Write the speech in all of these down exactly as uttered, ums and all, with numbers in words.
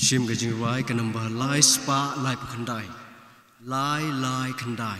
Shim ka jingrwai ka number lai spah lai phew khyndai. Lai lai khyndai.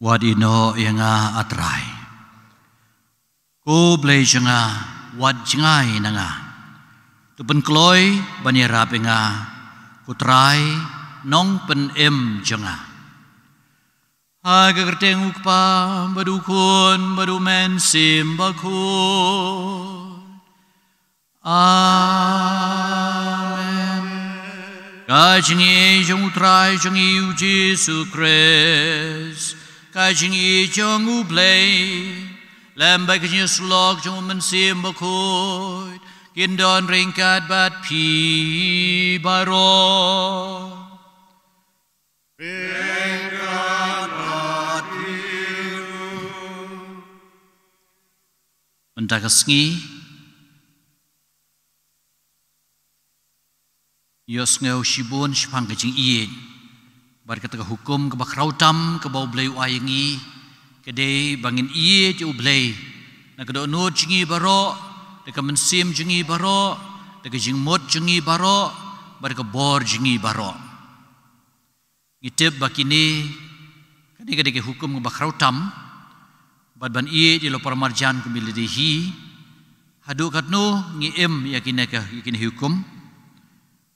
Wat ïeh noh ïa nga, A Trai. Ko Blei jong nga, wat jngai na nga. To pynkloi ban ïarap ïa nga, ko Trai nongpynim jong nga. Ha ka kyrteng U Kpa bad U Khun bad U Mynsiem Bakhuid. Amen. Ka jingïeit jong U Trai jong ngi U Jisu Khrist, ka jingïeit jong U Blei, lem bad ka jingïasyllok jong U Mynsiem Bakhuid, kin don ryngkat bad phi baroh. Mynta ka sngi, ïohsngew shibun shaphang ka jingïeit bad kata ka hukum kaba khraw tam kaba U Blei u ai ïa ngi, ka dei ba ngin ïeit ïa U Blei na ka dohnud jong ngi baroh, da ka mynsiem jong ngi baroh, da ka jingmut jong ngi baroh, bad da ka bor jong ngi baroh. Ngi tip ba kine, kane ka dei ka hukum kaba khraw tam, bad ban ïeit ïa la u paramarjan kum ïa lade hi. Haduh katno ngi im ïa kine ka, ïa kine hukum?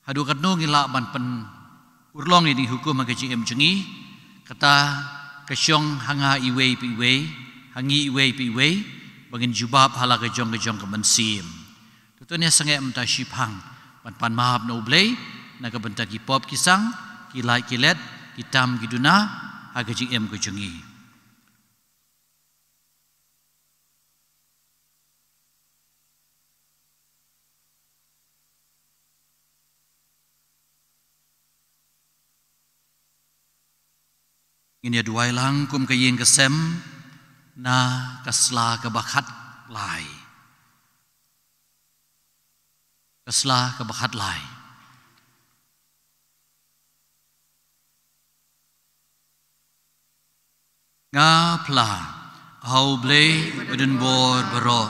Haduh katno ngi lah ban pynurlong ïa kine hukum ha ka jingim jong ngi? Kata ka shong ha nga iwei pa iwei, ha ngi iwei pa iwei, ba ngin jubab ha la ka jong ka jong ka mynsiem. To ngin ïa sangeh mynta shiphang ban pan map na U Blei na ka bynta ki pop ki sang, ki lait ki let, ki tam ki duna ha ka jingim ka jong ngi. Ngin ïa duwai lang kum ka ïing ka sem. Na ka sla kaba khatlai. Ka sla kaba khatlai. Nga phla ha U Blei badonbor baroh,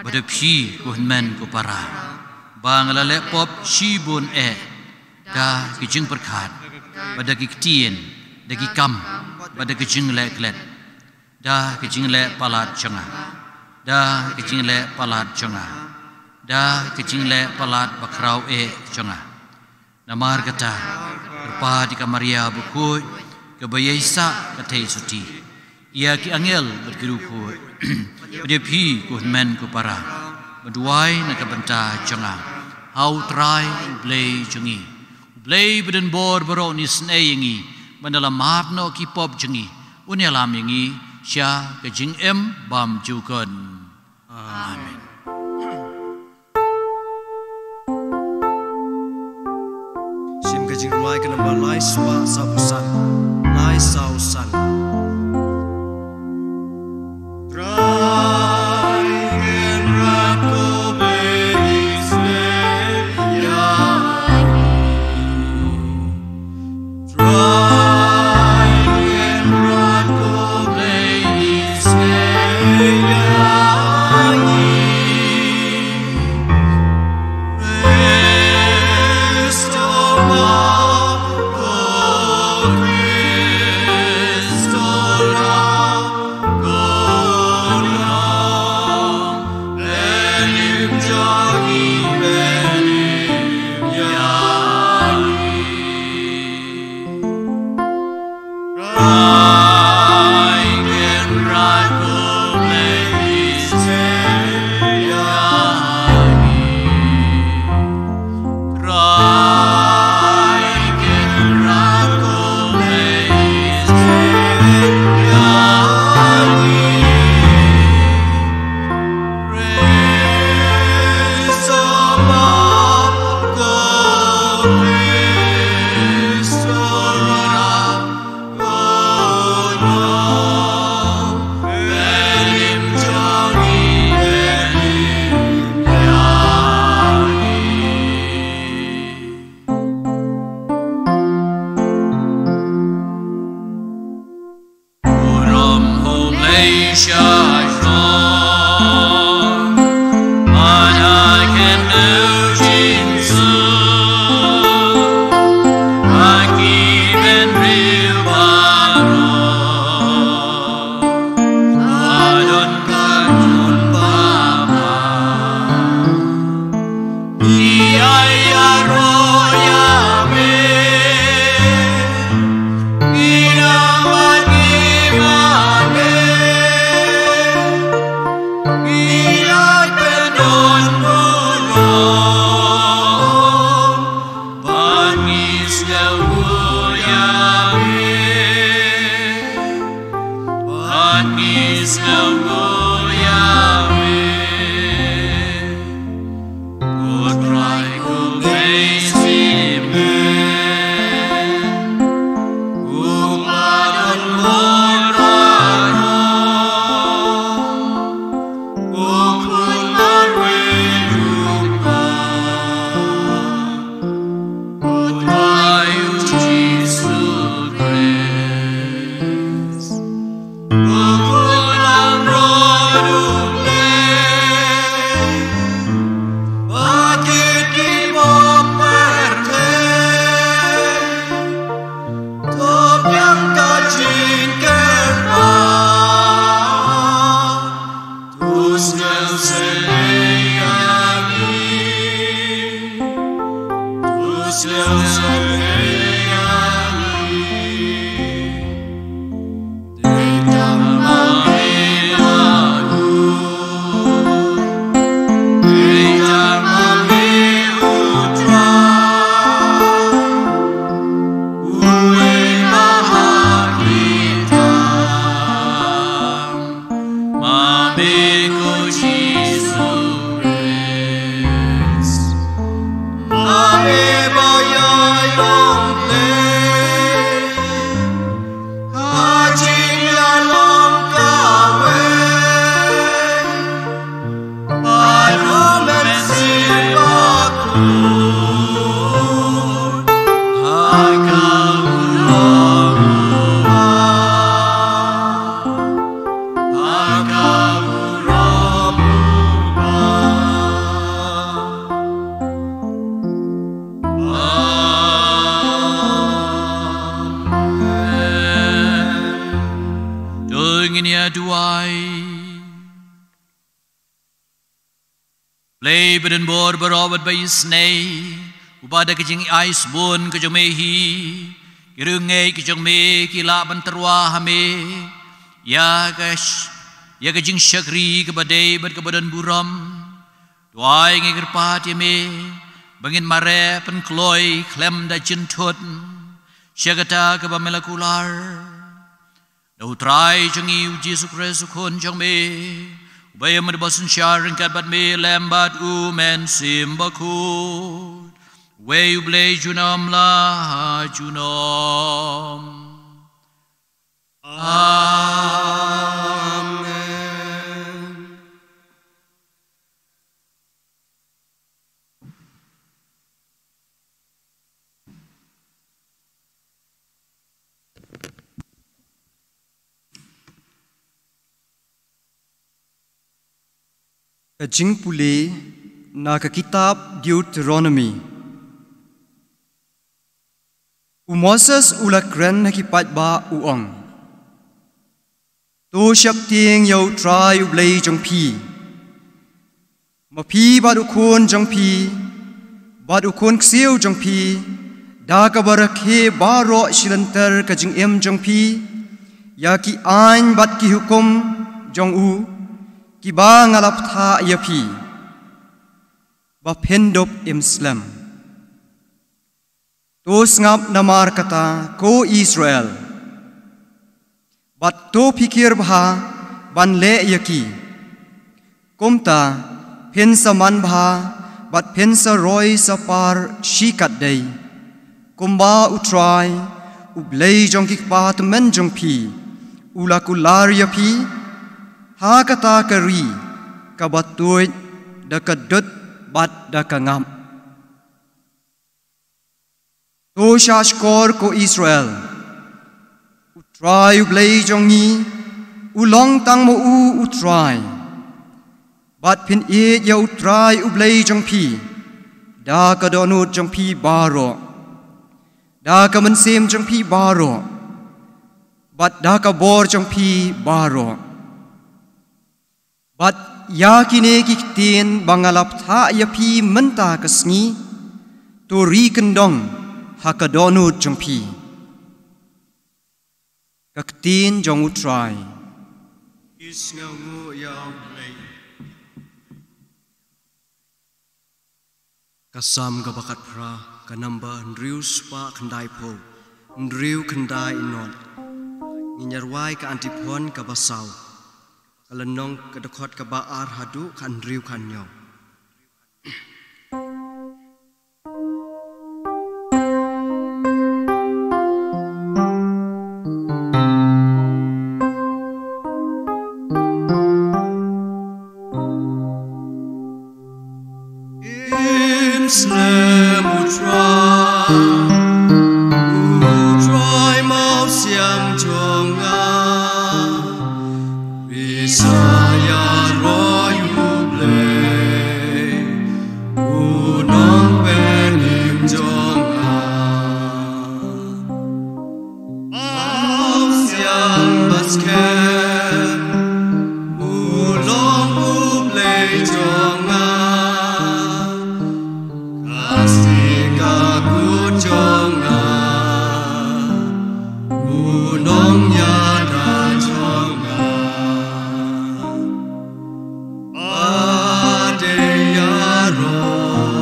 bad ha phi ko hynmen ko para, ba nga la leh pop shibun eh, da ki jingpyrkhat, bad da ki ktien, da ki kam, bad da ki jingleh klet, da ki jingleh palat jong nga, da ki jingleh palat jong nga, da ki jingleh palat bakhraw eh jong nga. Namar kata, kyrpad ïa ka Maria bakhuid, kaba ïaisah ka theisotti, ïa ki angel bad ki riewkhuid, bad ïa phi ko hynmen ko para, ba duwai na ka bynta jong nga ha U Trai U Blei jong ngi. U Blei badonbor baroh un isynei ïa ngi, bad un ïalam noh ki pop jong ngi, un ïalam ïa ngi sha ka jingim bymjukut. Amen. Shim ka jingrwai ka number lai spah saw phew san. Lai saw san. Trai Kynrad ko Blei isynei ïa ngi. Trai Kynrad ko Blei isynei ïa ngi. Khrist u Map ko Khrist u Map ko Nongpynim jong ngi, pynim ïa ngi. Trai Kynrad ko Blei isynei ïa ngi. Trai Kynrad ko Blei isynei ïa ngi. Burom ha U Blei sha shnong, bad ha khyndew jingsuk, ha ki bynriew baroh, ha don ka jingpynbha. Ngi ïaroh ïa me, ngi ïa bad ngi ma me, ngi ïa pyndonkam noh, bad ngi sngewnguh ïa me, bad ngi sngewnguh ïa me. Ko Trai ko Blei Shimet, u ba don bor baroh, u khun marwei u kpa, ko Trai u Jisu Khrist. Ngin ïa duwai. Blei ba don bor baroh bad ba isynei, uba da ka jingai sbun ka jong me hi ki riewngeit ka jong me ki lah ban tyrwa ha me ïa ka sh-, ïa ka jingshakri kaba dei bad kaba don burom. Duwai ngi kyrpad ïa me ba ngin mareh pynkloi khlem da jynthut sha kata kaba me la kular. Da U Trai jong ngi U Jisu Khrist U Khun jong me, uba ïa mynta ba synshar ryngkat bad me lem bad U Mynsiem Bakhuid, wei U Blei junom la ha junom. Amen. Ka jingpule na ka kitab Deuteronomi. U Moses u la kren ha ki paidbah u ong, to sheptieng ïa U Trai U Blei jong phi, ma phi bad u khun jong phi bad u khun ksiew jong phi, da kaba rakhe baroh shi lynter ka jingim jong phi, ïa ki aiñ bad ki hukum jong u kiba nga la bthah ïa phi, ba phin dup im slem. To sngap namar kata, ko Israel, bad to phikir bha ban leh ïa ki. Kumta phin sa man bha bad phin sa roi sa par shikatdei, kumba U Trai, U Blei jong ki kpa tymmen jong phi, u la kular ïa phi ha kata ka ri kaba tuid da ka dud bad da ka ngap. To shahshkor, ko Israel, U Trai U Blei jong ngi u long tang ma u U Trai. Bad phin ïeit ïa U Trai U Blei jong phi da ka dohnud jong phi baroh, da ka mynsiem jong phi baroh, bad da ka bor jong phi baroh. Bad ïa kine ki ktien ba nga la bthah ïa phi mynta ka sngi, to ri kyndong ha ka dohnud jong phi. Ka ktien jong U Trai. Ïa U Blei. Ka Salm kaba khatphra, ka number hynriew spah khyndaiphew, hynriew khyndai nod. Ngin ïa rwai ka antiphon kaba saw. Ka lynnong, ka dkhot kaba ar haduh ka hynriew ka hynñiew. Im slem U Trai, U Trai mawsiang jong nga. Pisa ïaroh ïa U Blei, U Nongpynim jong nga. Mawsiang ba skhem, U long U Blei jong nga. Ka stieh ka kut jong nga, U Nongïada jong nga. Ba dei ïaroh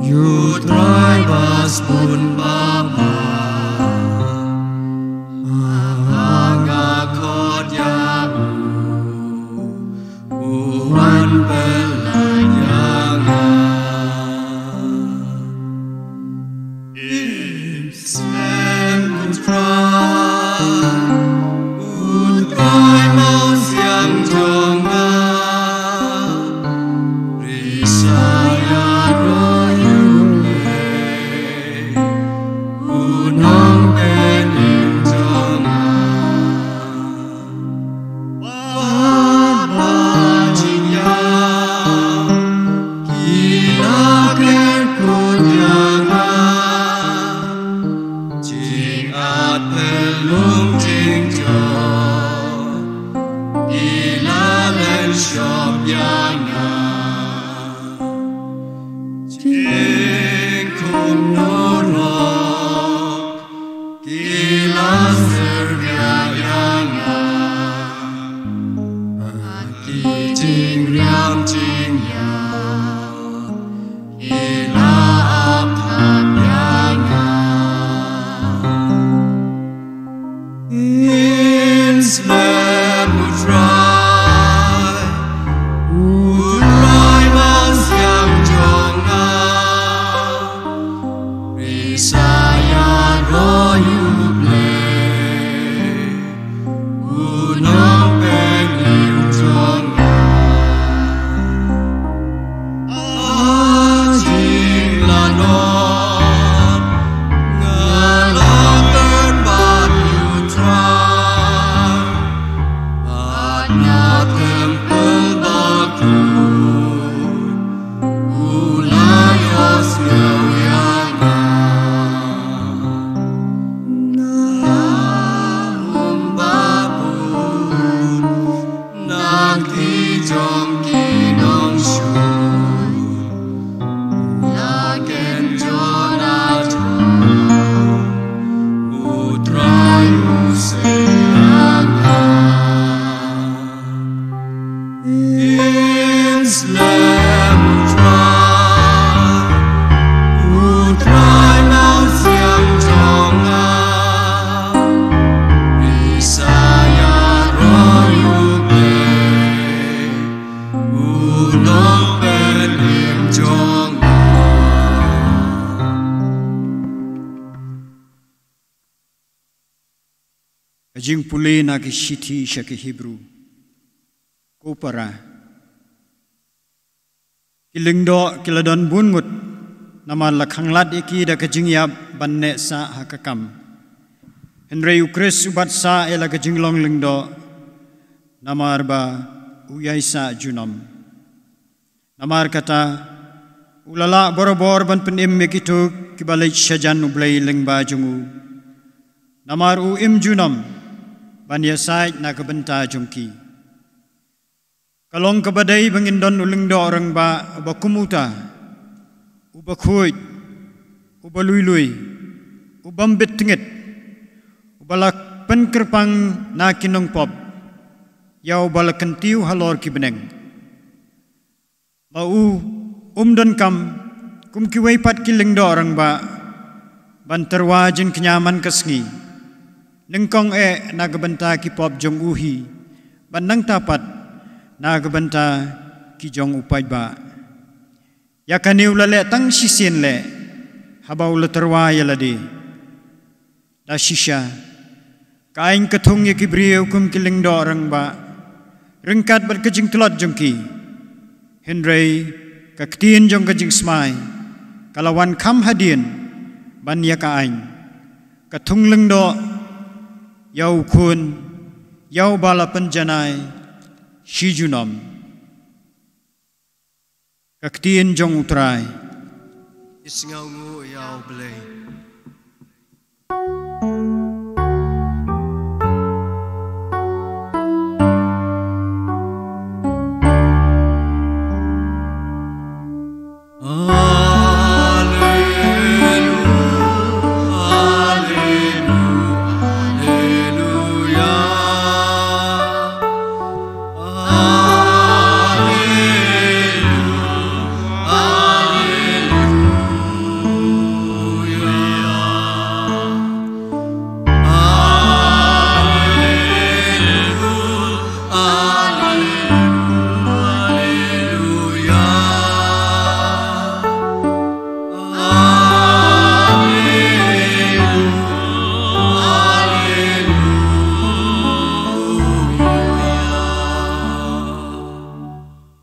ïa U Trai ba sbun ba bha. Nga khot ïa u, u wan pynlait ïa nga. Im slem U Trai, U Trai mawsiang jong nga. Pisa ïaroh ïa U Blei, U Nongpynim jong nga. Ba, ba jingïa ki la kren kut ïa nga. Jingat pynlong jingjop shop ïa nga. Jingkhun nurok ki la syrwit ïa nga. Ki jingriam jingïap ki la ap ïa nga. Ngin slem U Trai, U Trai Mynsiem jong nga. Ri sa ïaroh ïa U Blei, U Nongpynim jong nga. Ha jinglaitluid nga la kyrpad ïa U Trai. Bad na Templ bakhuid U la ïohsngew ïa nga. Na um babun na kti jong ki nongshoh, la kynjoh na jong U Trai U Seiñ ïa nga. Ngin slem U Trai, U Trai Mynsiem jong nga. Ri sa ïaroh ïa U Blei, U Nongpynim jong nga. Ka jingpule na ka shithi sha ki Hebru. Ko para, ki lyngdoh ki la don bun ngut, namar la khanglad ïa ki da ka jingïap ban neh sah ha ka kam. Hynrei U Khrist u bat sah ïa la ka jinglong lyngdoh, namar ba u ïai sah junom. Namar kata, u la lah borabor ban pynim ïa kito kiba leit shajan U Blei lyngba jong u. Namar u im junom ban ïasaid na ka bynta jong ki. Ka long kaba dei ba ngin don u lyngdoh rangbah uba kum uta, uba khuid, uba lui lui, u bym bit tngit, uba la pynkyrpang na ki nongpop, ïa uba la kyntiew halor ki bneng. Ma u, um donkam kum kiwei pat ki lyngdoh rangbah ban tyrwa jingkñia man ka sngi, nyngkong eh na ka bynta ki pop jong u hi, bad nangta pat na ka bynta ki jong u paidbah. Ïa kane u la leh tang shisien leh, haba u la tyrwa ïa lade. Da shisha, ka aiñ ka thung ïa ki briew kum ki lyngdoh rangbah, ryngkat bad ka jingtlot jong ki. Hynrei ka ktien jong ka jingsmai ka la wan kham hadien ban ïa ka aiñ, ka thung lyngdoh ïa u Khun, ïa uba la pynjanai shi junom. Ka ktien jong U Trai. Isngewnguh ïa U Blei.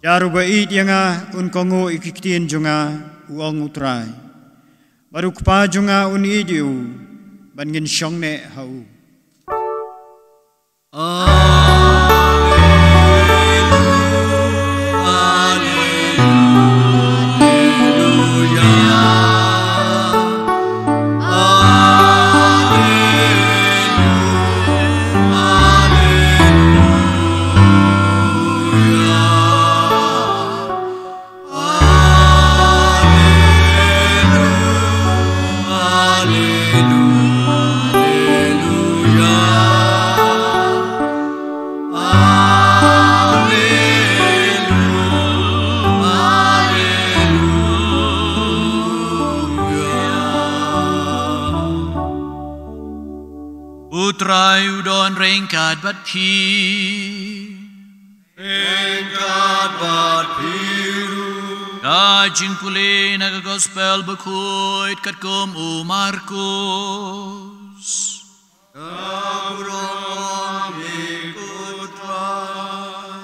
Ïa uba ïeit ïa nga un kohnguh ïa ki ktien jong nga, u ong U Trai. Bad u Kpa jong nga un ïeit ïa u, bad ngin shong neh ha u. Ai u don ryngkat bad phi. Ryngkat bad phi ruh. Ka jingpule na ka Gospel bakhuid katkum u Markus. Ka burom ïa me ko Trai.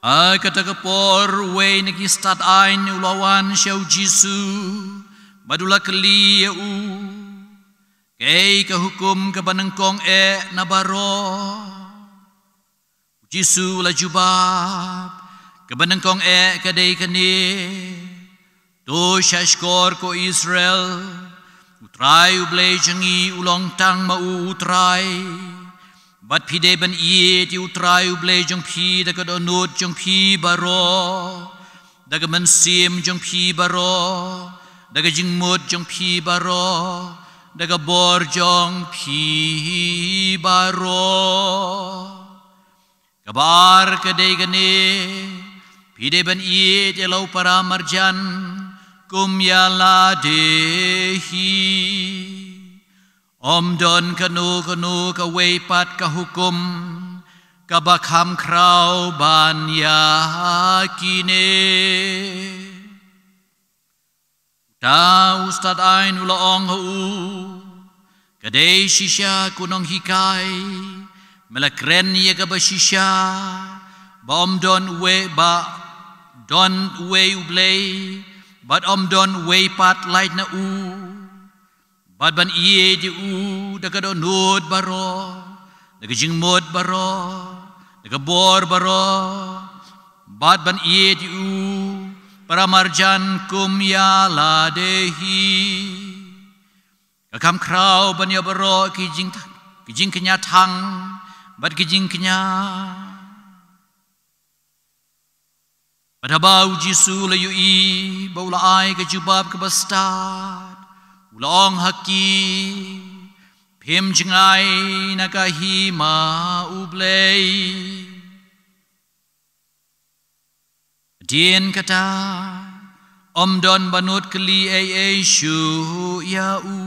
Ha kata ka por uwei na ki stad aiñ u la wan sha u Jisu bad u la kylli ïa u, kaei ka hukum kaba nyngkong eh na baroh? U Jisu u la jubab, kaba nyngkong eh ka dei kane: To shahshkor ko Israel, u Trai u Blei jong ngi u long tang ma u u Trai. Bad phi dei ban ïeit ïa u Trai u Blei jong phi da ka dohnud jong phi baroh, da ka mynsiem jong phi baroh, da ka jingmut jong phi baroh, da ka bor jong phi baroh. Kaba ar ka dei kane: Phi dei ban ïeit ïa la u para marjan kum ïa lade hi. Ym don kano kano kawei pat ka hukum kaba kham khraw ban ïa kine. Uta u stad aiñ u la ong ha u, ka dei shisha ko nonghikai, me la kren ïa kaba shisha, ba ym don uwei, ba don uwei u Blei, bad ym don uwei pat lait na u. Bad ban ïeit ïa u da ka dohnud baroh, da ka jingmut baroh, da ka bor baroh, bad ban ïeit ïa u para marjan kum ïa lade hi. Ka kham khraw ban ïa baroh ki jing, ki jingkñia thang bad ki jingkñia. Bad haba u Jisu u la ïohi ba u la ai ka jubab kaba stad, u la ong ha ki, phim jngai na ka hima u Blei. Hadien kata, ym don ba nud kylli ei ei shuh ïa u.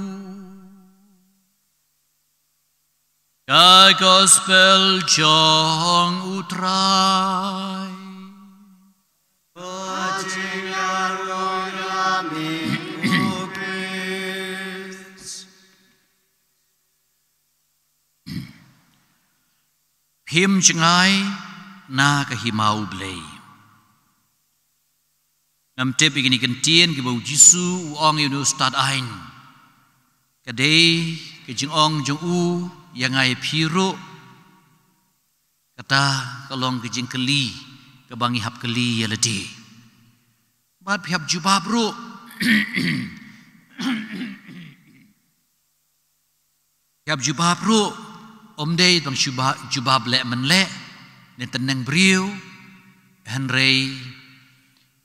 Ka Gospel jong u Trai. Ka jingïaroh ïa me ko Khrist. Phim jngai na ka hima u Blei. Ngam tip ïa kine ki ktien kiba u Jisu u ong ïa une u stad aiñ. Ka dei ka jingong jong u ïa nga ïa phi ruh. Kata ka long ka jingkylli kaba ngi hap kylli ïa lade. Bad phi hap jubab ruh. Phi hap jubab ruh, ym dei tang jubab, jubab leh man leh, ne tneng briew, hynrei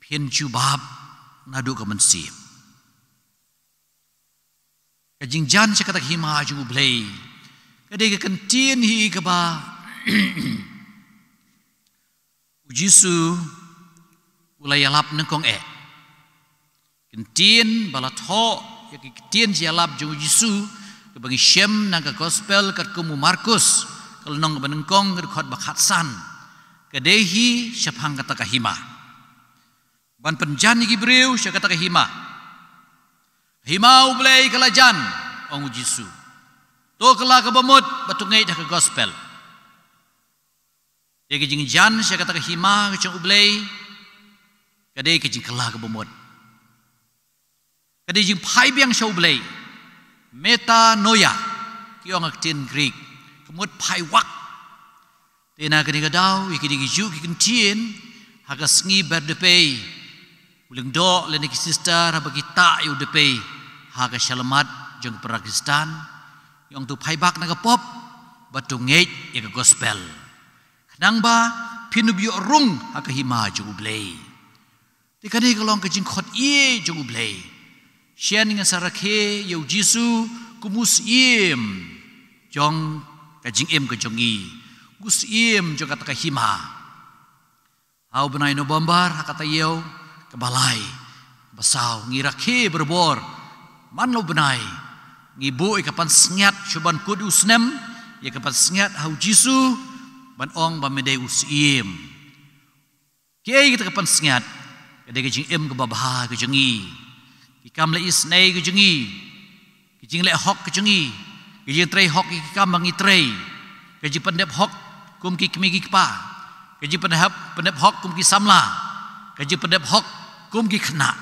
phin jubab naduh ka mynsiem. Ka jingjan sha kata ka hima jong u Blei ka dei ka ktien hi kaba u Jisu u la ïalap nyngkong eh. Ktien ba la thoh ïa ki ktien jingïalap jong u Jisu kaba ngi shem na ka Gospel katkum u Markus, ka lynnong kaba nyngkong, ka dkhot ba khatsan. Ka dei hi shaphang kata ka hima. Ban pynjan ïa ki briew sha kata ka hima. Hima u Blei ka la jan, ong u Jisu. To kylla kaba mut bad to ngeit ha ka Gospel. Dei ka jingjan sha kata ka hima ka jong u Blei, ka dei ka jingkylla kaba mut. Ka dei jingphai biang sha u Blei. Metanoia, ki ong ha ka ktien Greek, ka mut phai wak. Te na kane ka daw, ïa kine ki juh ki ktien, ha ka sngi Berdpei, u lyngdoh lane ki sister haba ki tah ïa u dpei ha ka shyllangmat jong ki para Khristan, ki ong to phai bak na ka pop bad to ngeit ïa ka Gospel. Khnang ba phin ym ïoh rung ha ka hima jong u Blei. Te kane ka long ka jingkhot ïa jong u Blei. Shen ngi sa rakhe ïa u Jisu kum u Syiem jong ka jingim ka jong ngi, u Syiem jong kata ka hima. Ha u bnai November, ha kata ïew kaba lai, kaba saw, ngi rakhe barabor man la u bnai. Ngi buh ïa ka pansngiat shuh ban kut u snem, ïa ka pansngiat ha u Jisu, ban ong ba me dei u Syiem. Kiei kata ka pansngiat? Ka dei ka jingim kaba bha ka jong ngi, ki kam leh isynei ka jong ngi, ka jingleh hok ka jong ngi, ka jingtrei hok ïa ki kam ba ngi trei, ka jingpyndep hok kum ki kmie ki kpa, ka jingpyndep, pyndep hok kum ki samla, ka jingpyndep hok kum ki khynnah.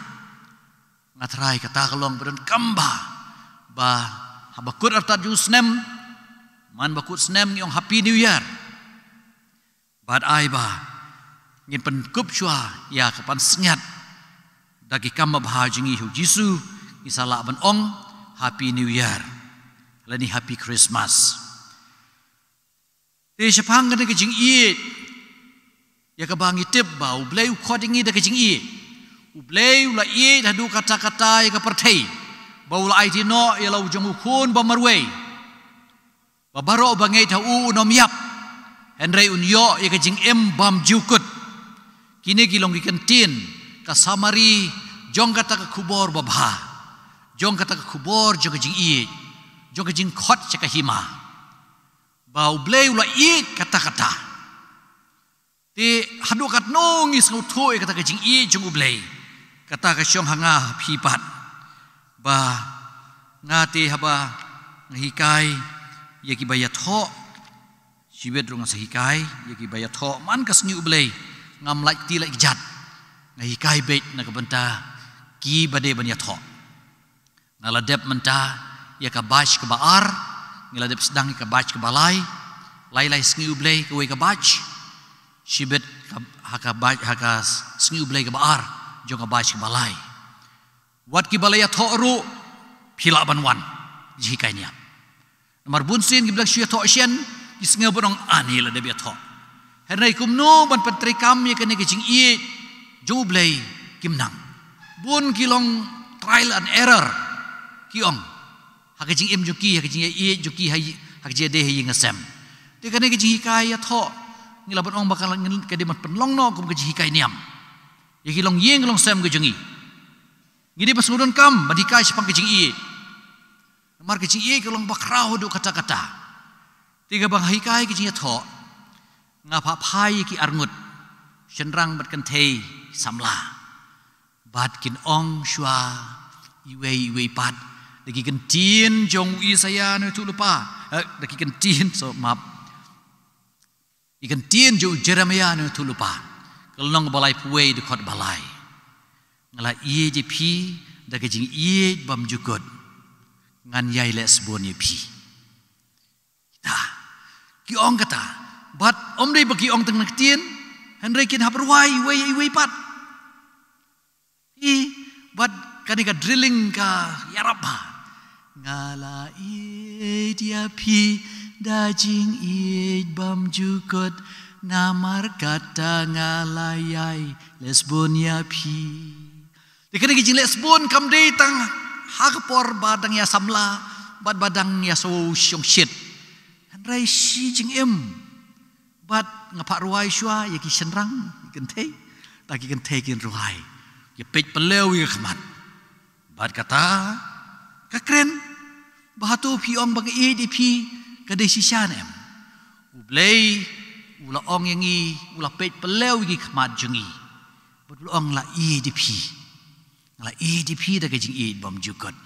Nga trai kata ka long ba donkam bha, ba haba kut artat jong u snem, man ba kut snem ngi ong Happy New Year. Bad ai ba ngin pynkup shuwa ïa ka pansngiat da ki kam babha jong ngi ha u Jisu, ngi sa lah ban ong Happy New Year lane Happy Christmas. Te shaphang kane ka jingïeit, ïa kaba ngi tip ba U Blei u khot ïa ngi da ka jingïeit. U Blei u la ïeit haduh katta katta ïa ka pyrthei, ba u la aiti noh ïa la u jong u Khun ba marwei, ba baroh ba ngeit ha u un ym ïap, hynrei un ïoh ïa ka jingim bymjukut. Kine ki long ki kyntien ka summary jong kata ka khubor babha, jong kata ka khubor jong ka jingïeit, jong ka jingkhot sha ka hima, ba U Blei u la ïeit katta katta. Te haduh katno ngi sngewthuh ïa kata ka jingïeit jong U Blei? Kata ka shong ha nga ha phi pat, ba nga te haba nga hikai ïa kiba ïathoh, shibit ruh nga sa hikai ïa kiba ïathoh man ka sngi U Blei, ngam lait kti lait kjat, nga hikai beit na ka bynta kiba dei ban ïathoh. Nga la dep mynta ïa ka batch kaba ar, nga la dep sdang ïa ka batch kaba lai, lai lai sngi U Blei kawei ka batch, shibit ka, ha ka batch, ha ka sngi U Blei kaba ar jong ka batch kaba lai. Wat kiba la ïathoh ruh phi lah ban wan jinghikai niam. Namar bun sien kiba la shu ïathoh shen ki sngew ban ong, ani la dep ïathoh. Hynrei kumno ban pyntreikam ïa kane ka jingïeit jong U Blei kim nang. Bun ki long trial and error ki ong, ha ka jingim jong ki, ha ka jingïeit jong ki, ha ka jingïadei ha ïing ha sem. Te kane ka jinghikai ïathoh ngi lah ban ong ba ka dei ban pynlong noh kum ka jinghikai niam ïa ki longïing ki longsem ka jong ngi. Ngi dei ban sngewdonkam ban hikai shaphang ka jingïeit. Namar ka jingïeit ka long bakhraw haduh katta katta. Te kaba nga hikai ka jingïathoh, nga phah phai ïa ki arngut shynrang bad kynthei samla, bad kin ong shuwa iwei iwei pat da ki kyntien jong u Isaïah nongïathuhlypa, eh, da ki kyntien, so map, ki kyntien jong u Jeremiah nongïathuhlypa, ka lynnong ba laiphew wei, dkhot ba lai. Nga la ïeit ïa phi da ka jingïeit bymjukut, ngan ïai leh sbun ïa phi. Kita ki ong kata, bad ym dei ba ki ong tang na ktien, hynrei kin hap rwai iwei iwei pat. Phi, bad kane ka drilling ka ïarap bha. Nga la ïeit ïa phi da jingïeit bymjukut, namar kata nga la ïai leh sbun ïa phi. Te kane ka jingleh sbun kam dei tang ha ka por ba dang ïa samla bad ba dang ïa sngewshongshit. Hynrei shi jingim. Bad nga phah rwai shuwa ïa ki shynrang, ki kynthei, ta ki kynthei kin rwai, ïa peit pyllew ïa ka khmat. Bad kata ka kren ba hato phi ong ba nga ïeit ïa phi ka dei shisha ne em? U Blei u la ong ïa ngi, u la peit pyllew ïa ki khmat jong ngi, bad u la ong, la ïeit ïa phi, la ïeit ïa phi da ka jingïeit bymjukut.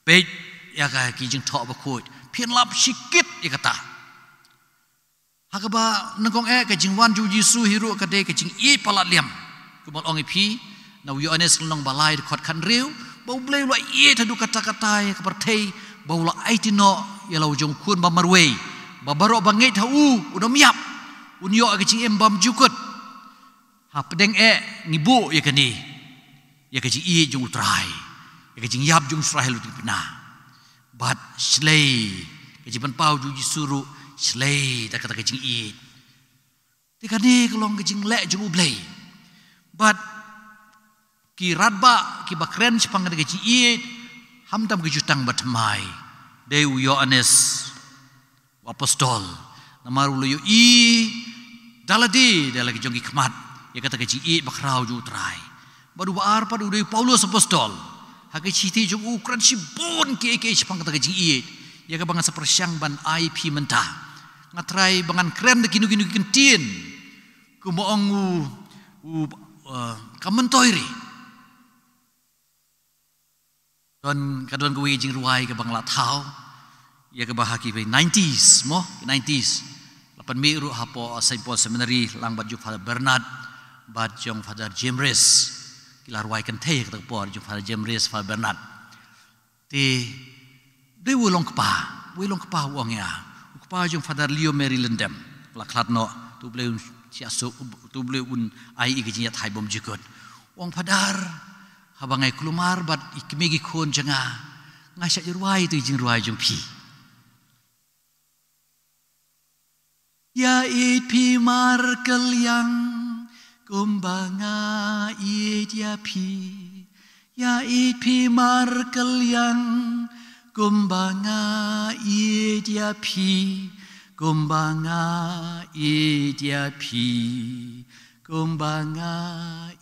Peit ïa ka, ki jingthoh bakhuid, phin lap shikit ïa kata. Ha kaba nyngkong eh, ka jingwan jong u Jisu hi ruh ka dei ka jingïeit palat liam. Kumba la ong ïa phi na u Ïoannis lynnong ba lai, dkhot khathynriew, ba U Blei u la ïeit haduh katta katta ïa ka pyrthei, ba u la aiti noh ïa la u jong u Khun ba marwei, ba baroh ba ngeit ha u un ym ïap, un ïoh ïa ka jingim bymjukut. Hapdeng eh ngi buh ïa kane, ïa ka jingïeit jong U Trai, ïa ka jingïap jong U Trai ha la ka diengphna. Bad shlei ka jingpynpaw jong u Jisu ruh, shlei da kata ka jingïeit. Te kane ka long ka jingleh jong U Blei. Bad ki radbah kiba kren shaphang kane ka jingïeit, khamtam ka jutang bathymmai, dei u Ïoannis u apostol. Namar u la ïohi da lade, da la ki jong ki khmat, ïa kata ka jingïeit bakhraw jong U Trai. Bad uba ar pat u dei u Paulus apostol. Ha ka shithi jong u u kren shibun kiei kiei shaphang kata ka jingïeit. ïa kaba ngan sa pyrshang ban ai phi mynta. Nga trai ba ngan kren da kino kino ki ktien, kumba ong u, u, eh, ka myntoi re. Don, ka don kawei jingrwai kaba nga la thaw ïa kaba ha ki nineties, mo, nineties. La pynmih ruh hapoh Saint Paul Seminary lang bad jong Father Bernard bad jong Father James Rees. Ki la rwai kynthei ha kata ka por, jong Father James Rees, Father Bernard. Te dei u long kpa, u long kpa u ong ïa, u kpa jong Father Leo Mary Lyndem, la khlad noh, to U Blei un shah suk, to U Blei un ai ïa ka jingïathai bymjukut. U ong, Father, haba nga ïakulmar bad i kmie ki khun jong nga, nga shah ïarwai ïa tu i jingrwai jong phi. Ïa ïeit phi markylliang kumba nga ïeit ïa phi. Ïa ïeit phi markylliang kumba nga ïeit ïa phi. Kumba nga ïeit ïa phi. Kumba nga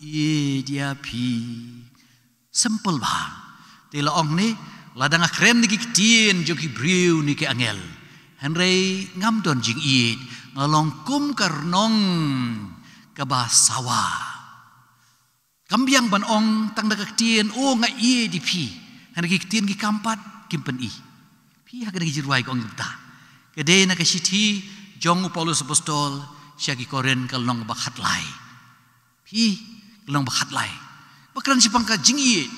ïeit ïa phi. Simple bha. Te la ong ne, lada nga kren da ki ktien jong ki briew ne ki angel, hynrei ngam don jingïeit, nga long kum ka rnong kaba sawa. Kam biang ban ong tang da ka ktien, o nga ïeit ïa phi, hynrei ki ktien ki kam pat, kim pyni. Phi ha kane ka jingrwai ka ong kumta. Ka dei na ka shithi jong u Paulus Apostol sha ki Korinth ka lynnong ba khatlai. Phi, ka lynnong ba khatlai. Ba kren shaphang ka jingïeit.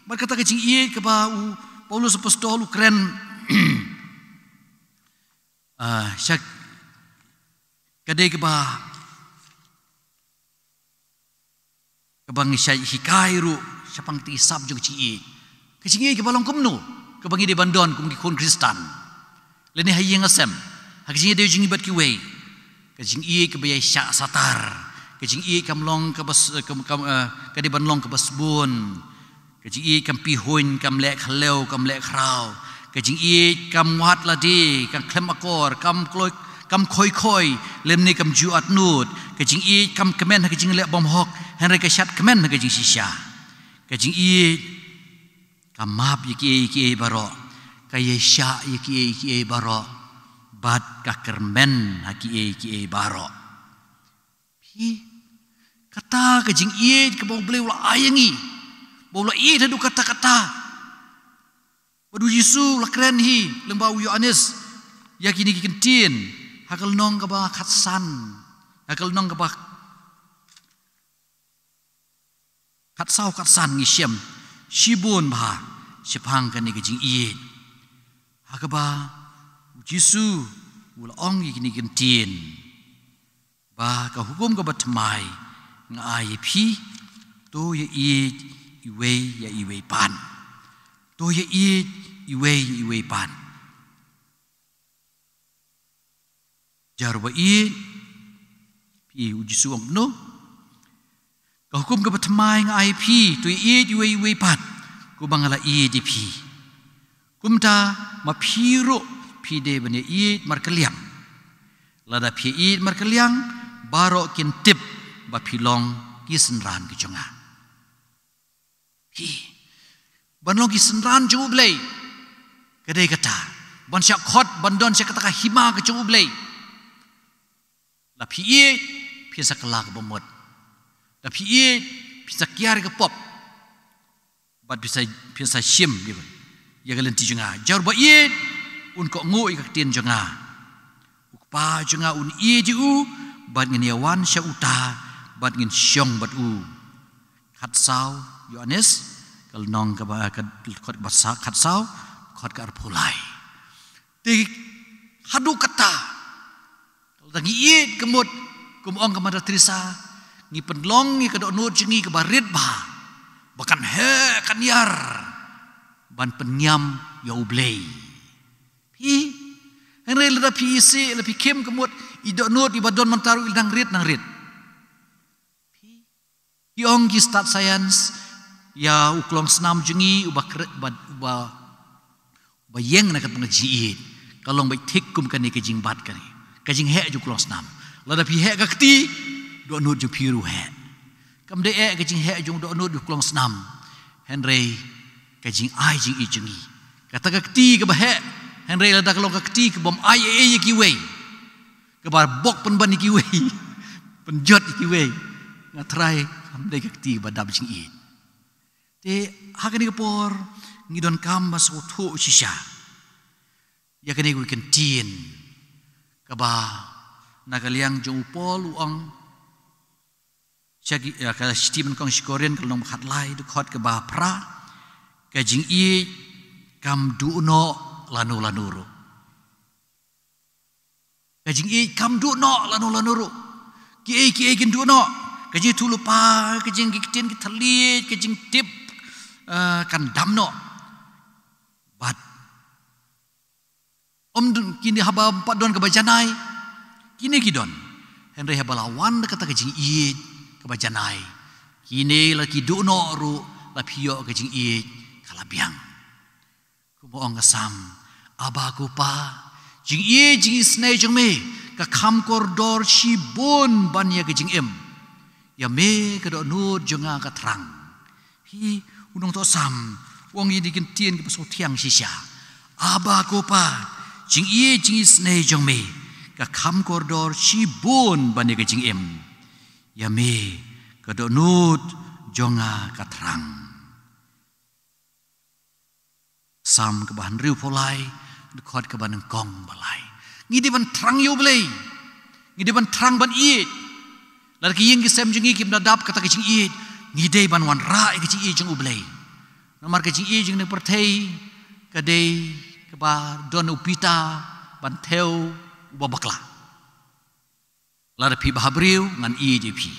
Bad kata ka jingïeit kaba u Paulus Apostol u kren, ah, sha ka dei kaba, kaba ngi shait hikai ruh shaphang te i sap jong ka jingïeit. Ka jingïeit kaba long kumno, kaba ngi dei ban don kum ki khun Khristan. Lane ha ïing ha sem, ha ka jingïadei jong ngi bad kiwei. Ka jingïeit kaba ïai shah satar. Ka jingïeit kam long kaba s-, kam, kam, eh, ka dei ban long kaba sbun. Ka jingïeit kam pihuiñ, kam leh khlaw, kam leh khraw. Ka jingïeit kam wad lade, kam khlem akor, kam kloi, kam khoi khoi, lymne kam ju atnud. Ka jingïeit kam kmen ha ka jingleh bymhok, hynrei ka shad kmen ha ka jingshisha. Ka jingïeit ka map ïa kiei kiei baroh, ka ïaishah ïa kiei kiei baroh, bad ka kyrmen ha kiei kiei baroh. Phi, kata ka jingïeit kaba U Blei u la ai ïa ngi, ba u la ïeit haduh katta katta. Bad u Jisu u la kren hi lyngba u Ïoannis ïa kine ki ktien, ha ka lynnong kaba khatsan, ha ka lynnong kaba khatsaw khatsan ngi shem shibun bha shaphang kane ka jingïeit. Ha kaba u Jisu u la ong ïa kine ki ktien, ba ka hukum kaba thymmai nga ai ïa phi, to ïa ïeit iwei ïa iwei pat. To ïa ïeit iwei ïa iwei pat. Jar ba ïeit, phi, u Jisu u ong kumno? Ka hukum kaba thymmai nga ai ïa phi, to ïa ïeit iwei iwei pat, kumba nga la ïeit ïa phi. Kumta ma phi ruh phi dei ban ïa ïeit markylliang. Lada phi ïa ïeit markylliang, baroh kin tip ba phi long ki synran ki jong nga. Phi, ban long ki synran jong U Blei, ka dei kata, ban shah khot, ban don sha kata ka hima ka jong U Blei. Lada phi ïeit, phin sa kylla ka bamut. Lada phi ïeit, phin sa kiar ka pop. Bad phin sa, phin sa shim ïa ka lynti jong nga. Jar ba ïeit, un kohnguh ïa ka ktien jong nga. U Kpa jong nga un ïeit ïa u, bad ngin ïa wan sha uta, bad ngin shong bad u. Khatsaw Ïoannis, ka lynnong kaba, ka dkhot kaba sa, khatsaw, dkhot ka arphew lai. Te haduh katta, lada ngi ïeit ka mut, kum ong ka Mother Teresa, ngi pynlong ïa ka dohnud jong ngi kaba rit bha, ba kan heh kan ïar ban pynïam ïa U Blei. Phi, hynrei lada phi isih, lada phi khim ka mut, i dohnud iba don mynta ruh i nang rit, nang rit. Phi, ki ong ki stad science ïa u klongsnam jong ngi uba kre-, uba, uba, uba ïeng na ka pynjah ïeit, ka long beit thik kum kane ka jingbat kane, ka jingheh jong u klongsnam. Lada phi heh ka kti, dohnud jong phi ruh heh. Kam dei eh ka jingheh jong dohnud jong u klongsnam, hynrei ka jingai jingïeit jong ngi. Kata ka kti kaba heh, Hynrei lada ka long ka kti ka bym ai ei ei ïa kiwei, kaba bok pynban ïa kiwei, pynjot ïa kiwei, nga tharai kam dei ka kti kaba dap jingïeit. Te ha kane ka por ngi donkam ban sngewthuh shisha ïa kane ka ktien kaba na ka liang jong u Paul u ong sha ki, ïa, ka shithi nyngkong sha ki Korinth ka lynnong ba khatlai, dkhot kaba phra, ka jingïeit kam duh noh lano lano ruh. Ka jingïeit kam duh noh lano lano ruh. Kiei kiei kin duh noh. Ka jingïathuhlypa, ka jing, ki ktien ki thylliej, ka jingtip, eh, kan dam noh. Bad ym don, kine haba ym pat don kaba janai, kine ki don. Hynrei haba la wan da kata ka jingïeit kaba janai, kine la ki duh noh ruh, la phi ïoh ka jingïeit ka la biang. Kumba ong ka Salm, Aba ko Pa, jingïeit jingisynei jong me ka kham kordor shibun ban ïa ka jingim. Ïa me ka dohnud jong nga ka thrang. Hi, u nongthoh Salm u ong ïa kine ki ktien kiba sngewthiang shisha. Aba ko Pa, jingïeit jingisynei jong me ka kham kordor shibun ban ïa ka jingim. Ïa me ka dohnud jong nga ka thrang. Salm kaba hynriewphew lai, dkhot kaba nyngkong ba lai. Ngi dei ban thrang ïa U Blei. Ngi dei ban thrang ban ïeit. Lada ki ïing ki sem jong ngi kim da dap kata ka jingïeit, ngi dei ban wanrah ïa ka jingïeit jong U Blei. Namar ka jingïeit jong ngi ha pyrthei ka dei kaba don u pita ban thew uba bakla. Lada phi bhabriew ngan ïeit ïa phi.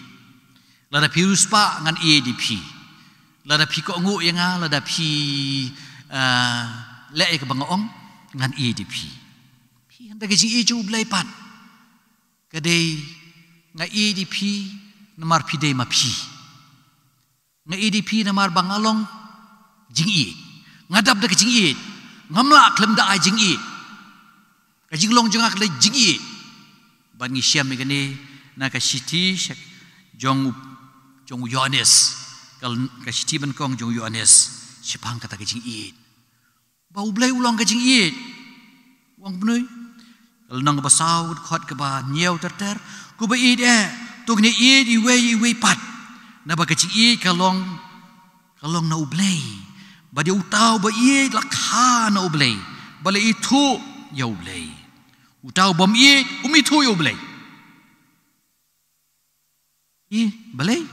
Lada phi riewspah ngan ïeit ïa phi. Lada phi kohnguh ïa nga, lada phi, ah, leh ïa kaba nga ong, ngan ïeit ïa phi. Phi hynda ka jingïeit jong U Blei pat ka dei nga ïeit ïa phi namar phi dei ma phi. Nga ïeit ïa phi namar ba nga long jingïeit. Nga dap da ka jingïeit. Ngam lah khlem da ai jingïeit. Ka jinglong jong nga ka dei jingïeit. Bad ngi shem ïa kane na ka shithi sha-, jong u, jong u Ïoannis. Ka, ka shithi nyngkong jong u Ïoannis shaphang kata ka jingïeit. Ba U Blei u long ka jingïeit. U ong kumno? Ka lynnong kaba saw, dkhot kaba hynñiew ter ter. Ko ba ïeit eh, to ngin ïeit iwei ïa iwei pat. Naba ka jingïeit ka long, ka long na U Blei. Bad ïa uta uba ïeit la kha na U Blei. Bad la ithuh ïa U Blei. Uta u bym ïeit um ithuh ïa U Blei. Ï, balei?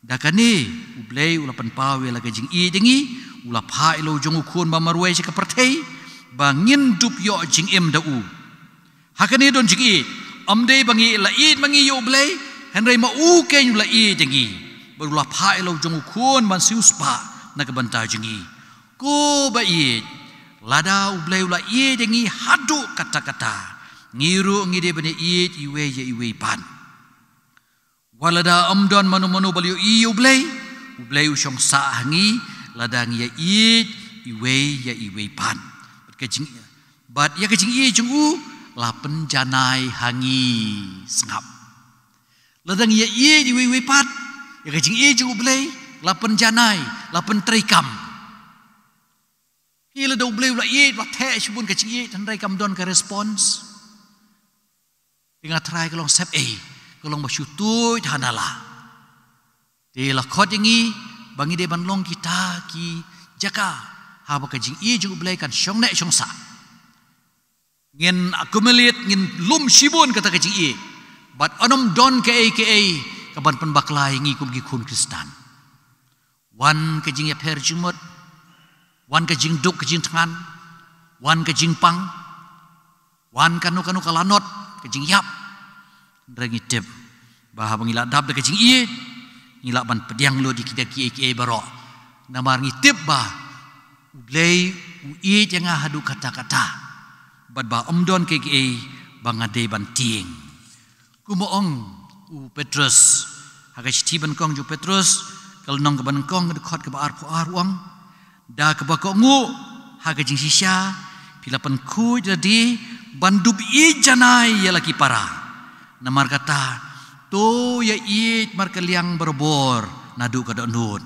Da kane U Blei u la pynpaw ïa la ka jingïeit ïa ngi, u la phah ïa la u jong u Khun ba marwei sha ka pyrthei, ba ngin dup ïoh jingim da u. Ha kane don jingïeit, ym dei ba ngi la ïeit ma ngi ïa U Blei, hynrei ma u keiñ u la ïeit ïa ngi. Bad u la phah ïa la u jong u Khun ban siewspah na ka bynta jong ngi. Ko ba ïeit, lada U Blei u la ïeit ïa ngi haduh katta katta, ngi ruh ngi dei ban ïeit iwei ïa iwei pat. Wat lada ym don mano mano ba la ïohi ïa U Blei, U Blei u shong sah ha ngi lada ngi ïa ïeit iwei ïa iwei pat. Bad ka jing, bad ïa ka jingïeit jong u la pynjanai ha ngi sngap. Lada ngi ïa ïeit iwei iwei pat, ïa ka jingïeit jong U Blei la pynjanai, la pyntreikam. Hi, lada U Blei u la ïeit, la theh shibun ka jingïeit, hynrei kam don ka response. Te nga tharai ka long sep ei, ka long ba shu tuid ha nala. Te la khot ïa ngi ba ngi dei ban long kita ki jaka haba ka jingïeit jong U Blei kan shong neh shong sah. Ngin accumulate, ngin lum shibun kata ka jingïeit. Bad ym don kaei kaei kaban pynbakla ïa ngi kum ki khun Khristan. Wan ka jingïapher jingmut, wan ka jingduk ka jingthngan, wan ka jingpang, wan kano kano ka lanot, ka jingïap. Hynrei ngi tip ba haba ngi la dap da ka jingïeit, ngi lah ban pdiang lut ïa kita kiei kiei baroh. Namar ngi tip ba U Blei u ïeit ïa nga haduh katta katta. Bad ba ym don kiei kiei ba nga dei ban tieng. Kumba ong u Petrus ha ka shithi ba nyngkong jong u Petrus, ka lynnong kaba nyngkong, ka dkhot kaba arphew ar, u ong: Da kaba kohnguh ha ka jingshisha phi la pynkhuid lade ban dup ïeit janai ïa la ki para. Namar kata, to ïa ïeit markylliang barabor naduh ka dohnud.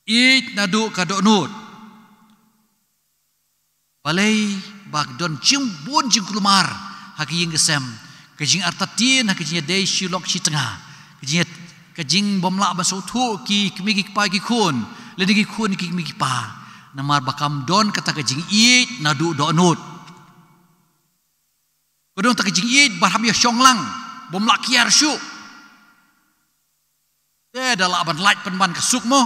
Ïeit naduh ka dohnud. Balei ba don jingbun jingkulmar ha ka ïing ka sem, ka jingartatien ha ka jingïadei shilok shitnga, ka jing, ka jingbymlah ban sngewthuh ki kmie ki kpa ki khun, lane ki khun ki kmie ki kpa. Namar ba kam don kata ka jingïeit naduh dohnud. Ka don kata ka jingïeit ba hap ïa shong lang, bym lah kiar shuh. Te da lah ban lait pynban ka suk mo.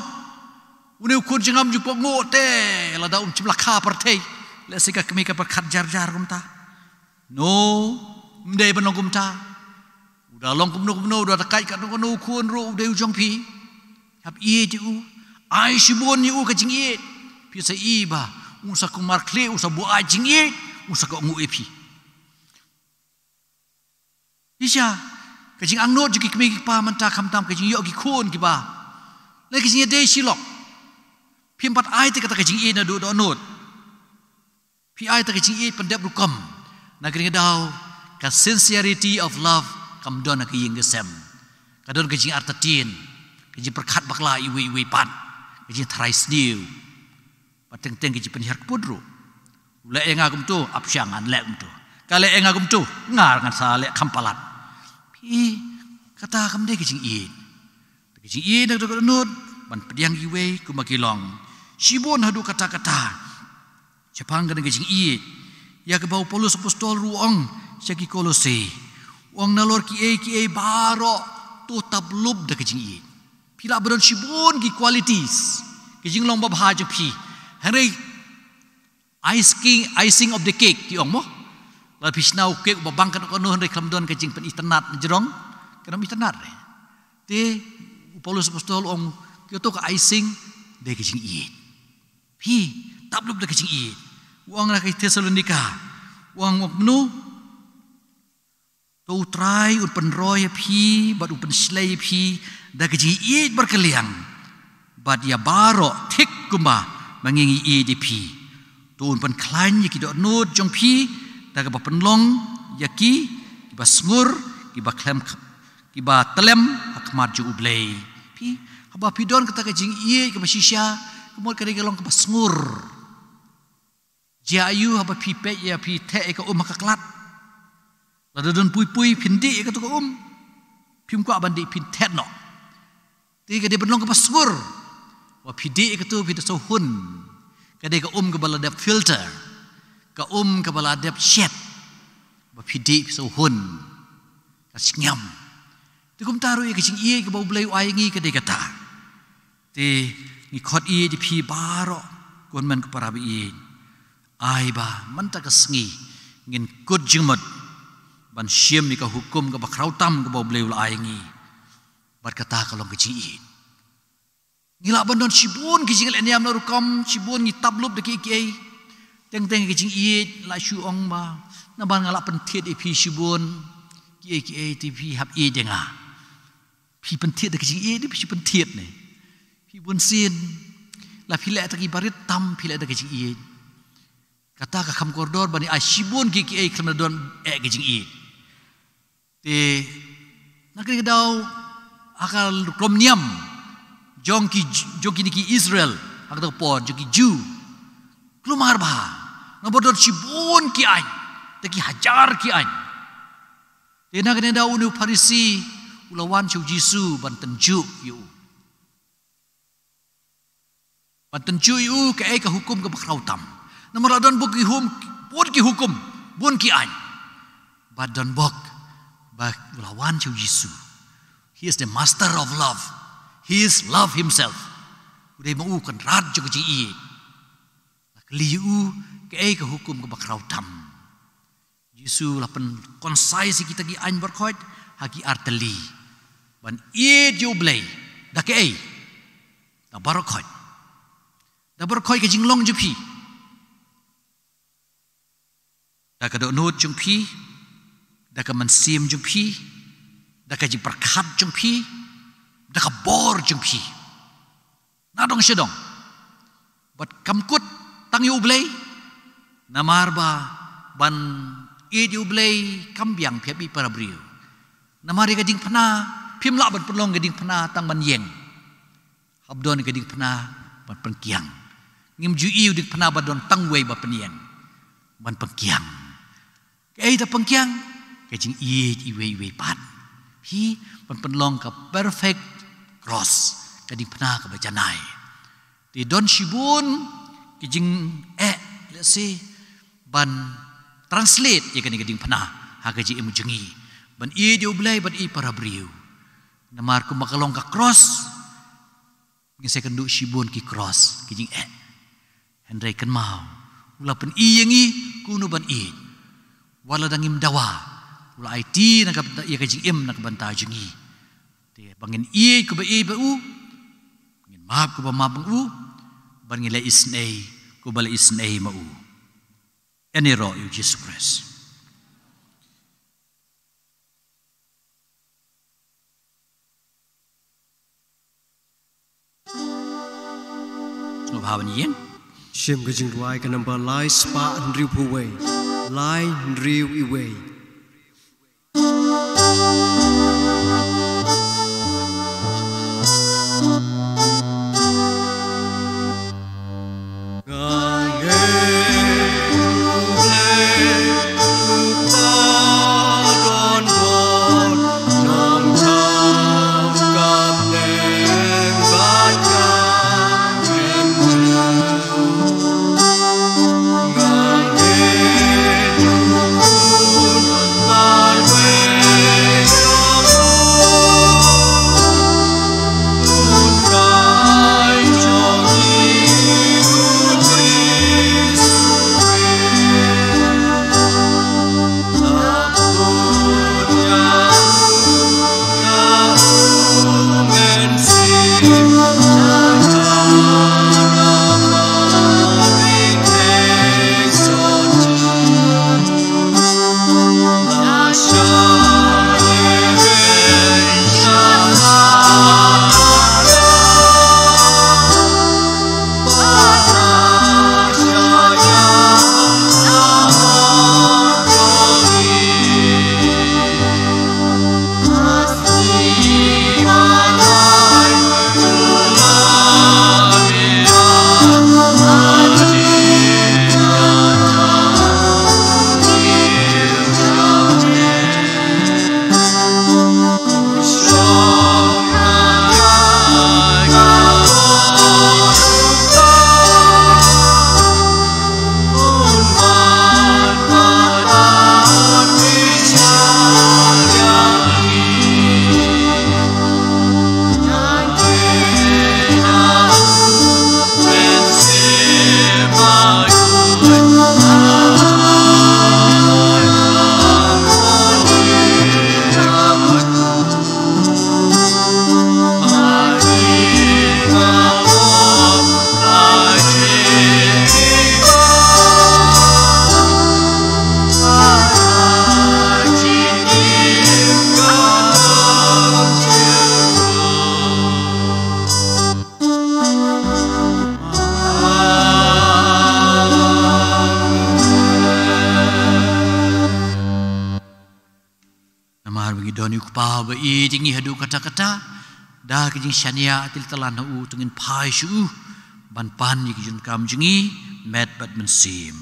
Une u khun jingngam ju pok nguh te, lada um chim la kha pyrthei, lehse ka kmie ka pyrkhat jar jar kumta. No, ym dei ban long kumta. U da long kumno kumno, u da kait katno katno u khun ruh u dei u jong phi. Hap ïeit ïa u. Ai shibun ïa u ka jingïeit. Phi sa i ba un sa kulmar khlieh, un sa buaid jingïeit, un sa kohnguh ïa phi. Shisha, ka jingangnud jong ki kmie ki kpa mynta khamtam ka jingïoh ki khun kiba, lane ka jingïadei shilok. Phim pat ai te kata ka jingïeit naduh dohnud. Phi ai te ka jingïeit pyndep rukom. Na kane ka daw, ka sincerity of love kam don ha ka ïing ka sem. Ka don ka jingartatien, ka jingpyrkhat bakla iwei iwei pat, ka jingtharai sniew. Bad teng teng ka jingpynhiar kput ruh. U leh ïa nga kumto, ap shang ngan leh kumto. Ka leh ïa nga kumto, nga ngan sa leh kham palat. Phi, kata kam dei ka jingïeit. Ka jingïeit na ka dohnud, ban pdiang iwei kumba ki long. Shibun haduh katta katta. Shaphang kane ka jingïeit, ïa kaba u Paulus apostol ruh u ong sha ki Kolose. U ong nalor kiei kiei baroh to tap lup da ka jingïeit. Phi lah ba don shibun ki qualities, ki jinglong babha jong phi. Hynrei icing, icing of the cake ki ong mo. Lada phi shna u cake uba bang katno katno hynrei khlem don ka jingpynitynnad na jrong, kan ym itynnad re. Te u Paulus apostol u ong, kito ka icing dei ka jingïeit. Phi, tap lup da ka jingïeit. U ong na ki Thessalonika, u ong, u ong kumno? To U Trai un pynroi ïa phi bad un pynshlei ïa phi da ka jingïeit barkylliang, bad ïa baroh thik kumba ma ngi ngi ïeit ïa phi. To un pynkhlaiñ ïa ki dohnud jong phi da kaba pynlong ïa ki kiba sngur, kiba khlem, kiba tlem ha khmat jong U Blei. Phi, haba phi don kata ka jingïeit kaba shisha, ka mut ka dei ka long kaba sngur. Jia aiu haba phi peit ïa, phi theh ïa ka um ha ka klat? Lada don pui pui phin dih ïa kato ka um. Phim kwah ban dih, phin thet noh. Te ka dei ban long kaba sngur. Ba phi dih ïa kato phi da sngewhun. Ka dei ka um kaba la dep filter. Ka um kaba la dep shet. Ba phi dih phi sngewhun. Ka sngem. Te kumta ruh ïa ka jingïeit kaba U Blei u ai ngi ka dei kata. Te ngi khot ïeit ïa phi baroh, ko hynmen ko para ba ïeit. Ai ba mynta ka sngi ngin kut jingmut ban shim ïa ka hukum kaba khraw tam kaba U Blei u la ai ngi. Bad kata ka long ka jingïeit. Ngi lah ban don shibun ki jingleh niam la rukom, shibun ngi tap lup da kiei kiei. Teng teng ka jingïeit la shu ong ba, namar nga la pynthied ïa phi shibun kiei kiei, te phi hap ïeit ïa nga. Phi pynthied da ka jingïeit ne phi shu pynthied ne? Phi bunsien, la phi leh da ki barit tam phi leh da ka jingïeit. Kata ka kham kordor ban ïa ai shibun kiei kiei khlem da don eh ka jingïeit. Te na kane ka daw ha ka rukom niam jong ki, jong kine ki Israel, ha kata ka por jong ki Jiw, kulmar bha. Namar ba don shibun ki aiñ, da ki hajar ki aiñ. Te na kane ka daw une u Pharisi u la wan sha u Jisu ban tynjuh ïa u. Ban tynjuh ïa u kaei ka hukum kaba khraw tam. Namar la don bun ki hum, bun ki hukum, bun ki aiñ. Bad don bok ba u la wan sha u Jisu. He is the master of love. He is love himself. U dei ma u u Kynrad jong ka jingïeit. La kylli ïa u kaei ka hukum kaba khraw tam. Jisu la pynkonsai ïa kita ki aiñ baroh khoit ha ki ar tylli. Ban ïeit ïa U Blei da kaei? Da baroh khoit. Da baroh khoit ka jinglong jong phi. Da ka dohnud jong phi, da ka mynsiem jong phi, da ka jingpyrkhat jong phi, da ka bor jong phi. Na dong sha dong. Bad kam kut tang ïa U Blei. Namar ba ban ïeit ïa U Blei kam biang phi hap ïeit para briew. Namar ïa ka diengphna, phim lah ban pynlong ka diengphna tang ban ïeng. Hap don ka diengphna ban pynkiang. Ngim ju ïoh diengphna ba don tang wei ba pynïeng. ban pynkiang. Kaei da pynkiang? Ka jingïeit iwei iwei pat. Hi, ban pynlong ka perfect cross, ka diengphna kaba janai. Te don shibun ki jingeh, let's say, ban translate ïa kane ka diengphna ha ka jingim jong ngi. Ban ïeit ïa U Blei, ban ïeit para briew. Namar kumba ka long ka cross, ngin sa ïakynduh shibun ki cross, ki jingeh. Hynrei kynmaw, u la pyni ïa ngi kumno ban ïeit. Wat la dang ngim dawa, u la aiti na ka bynta, ïa ka jingim na ka bynta jong ngi. Te ba ngin ïeit kumba ïeit bad u, ngin map kumba map bad u, bad ngin leh isynei kumba leh isynei ma u. Ïaroh ïa U Jisu Khrist. Sngewbha ban ïeng. Shim ka jingrwai ka number lai spah hynriew phew wei. Lai hynriew wei. Namar ba ngi don ïa u Kpa ba ïeit ïa ngi haduh katta katta, da ka jingshaniah tylli tyllan ha u, to ngin phai sha u ban pan ïa ki jingdonkam jong ngi, met bad mynsiem.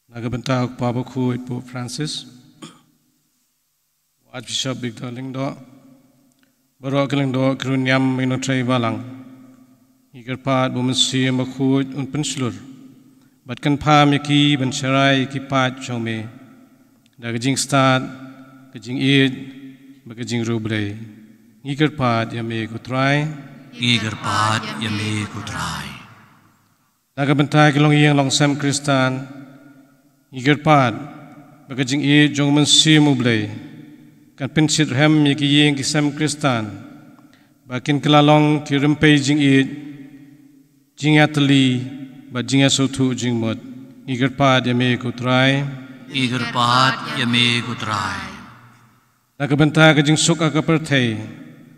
Na ka bynta u Kpa Bakhuid Pope Francis, u Archbishop Victor Lyngdoh, baroh ki lyngdoh ki riewniam bad ki nongtrei balang, ngi kyrpad ba u Mynsiem Bakhuid un pynshlur bad kynpham ïa ki ban sharai ïa ki paid jong me da ka jingstad, ka jingïeit bad ka jingriewblei. Ngi kyrpad ïa me ko Trai. Ngi kyrpad ïa me ko Trai. Na ka bynta ki longïing longsem Khristan, ngi kyrpad ba ka jingïeit jong u Mynsiem U Blei kan pynshitrhem ïa ki ïing ki sem Khristan, ba kin kylla long ki rympei jingïeit, jingïatylli bad jingïasngewthuh jingmut. Ngi kyrpad ïa me ko Trai. Ngi kyrpad ïa me ko Trai. Na ka bynta ka jingsuk ha ka pyrthei,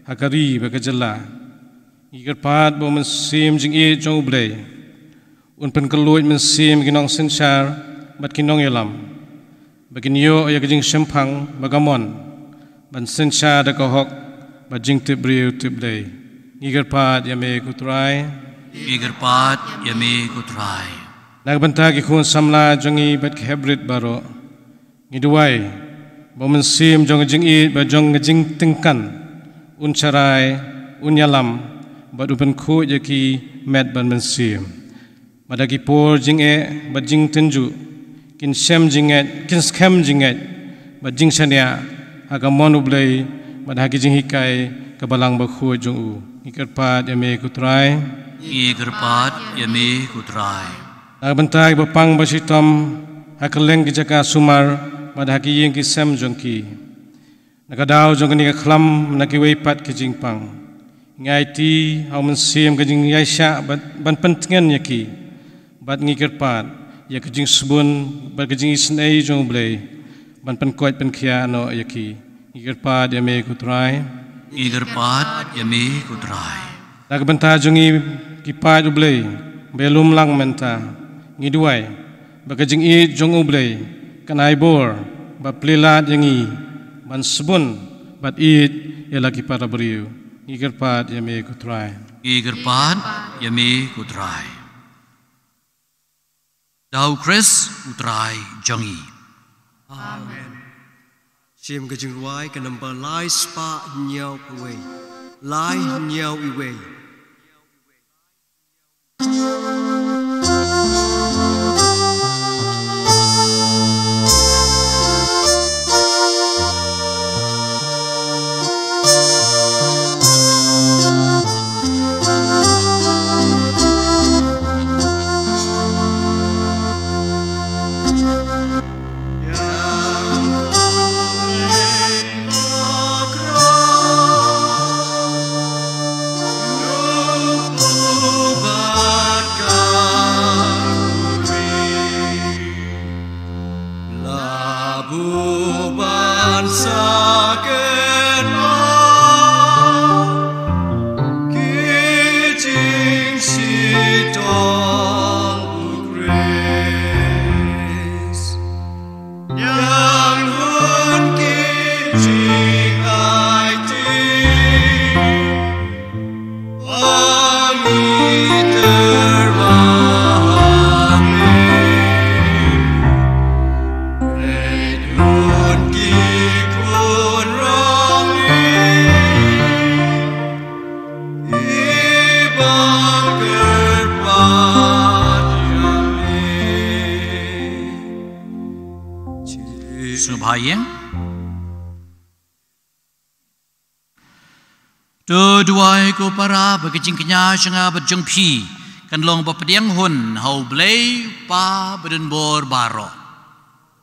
ha ka ri bad ka jylla, ngi kyrpad ba u Mynsiem Jingïeit jong U Blei un pynkylluid mynsiem ki nongsynshar bad ki nongïalam, ba kin ïoh ïa ka jingshemphang bad ka mon, ban synshar da ka hok bad jingtip briew tip Blei. Ngi kyrpad ïa me ko Trai. Ngi kyrpad ïa me ko Trai. Na ka bynta ki khun samla jong ngi bad ki heprit baroh, ngi duwai ba u Mynsiem jong ka jingïeit bad jong ka jingtyngkan un sharai, un ïalam bad un pynkhuid ïa ki met bad mynsiem. Bad ha ki por jingeh bad jingtynjuh, kin shem jingngeit, kin skhem jingngeit bad jingshaniah ha ka mon U Blei bad ha ki jinghikai ka Balang Bakhuid jong u. Ngi kyrpad ïa me ko Trai. Ngi kyrpad ïa me ko Trai. Na ka bynta kiba pang ba shitom ha kylleng ki jaka sumar bad ha ki ïing ki sem jong ki, na ka daw jong kane ka khlam, na kiwei pat ki jingpang, ngi aiti ha u Mynsiem ka jingïaishah bad ban pyntngen ïa ki. Bad ngi kyrpad ïa ka jingsbun bad ka jingisynei jong U Blei ban pynkoit pynkhiah noh ïa ki. Ngi kyrpad ïa me ko Trai. Ngi kyrpad ïa me ko Trai. Na ka bynta jong ngi ki paid U Blei ba ïalum lang mynta, ngi duwai ba ka jingïeit jong U Blei kan ai bor bad plie lad ïa ngi ban sbun bad ïeit ïa la ki para briew. Ngi kyrpad ïa me ko Trai. Ngi kyrpad ïa me ko Trai. Da U Khrist U Trai jong ngi. Amen. Shim ka jingrwai ka number lai spah hynñiew iwei. Lai hynñiew iwei. Labu ban sakit ma ki jingshitom U Khrist. Yang hun ki jingaiti. Sngewbha ïing. To duwai ko para ba ka jingkñia jong nga bad jong phi kan long ba pdiang hun ha U Blei U Kpa badonbor baroh.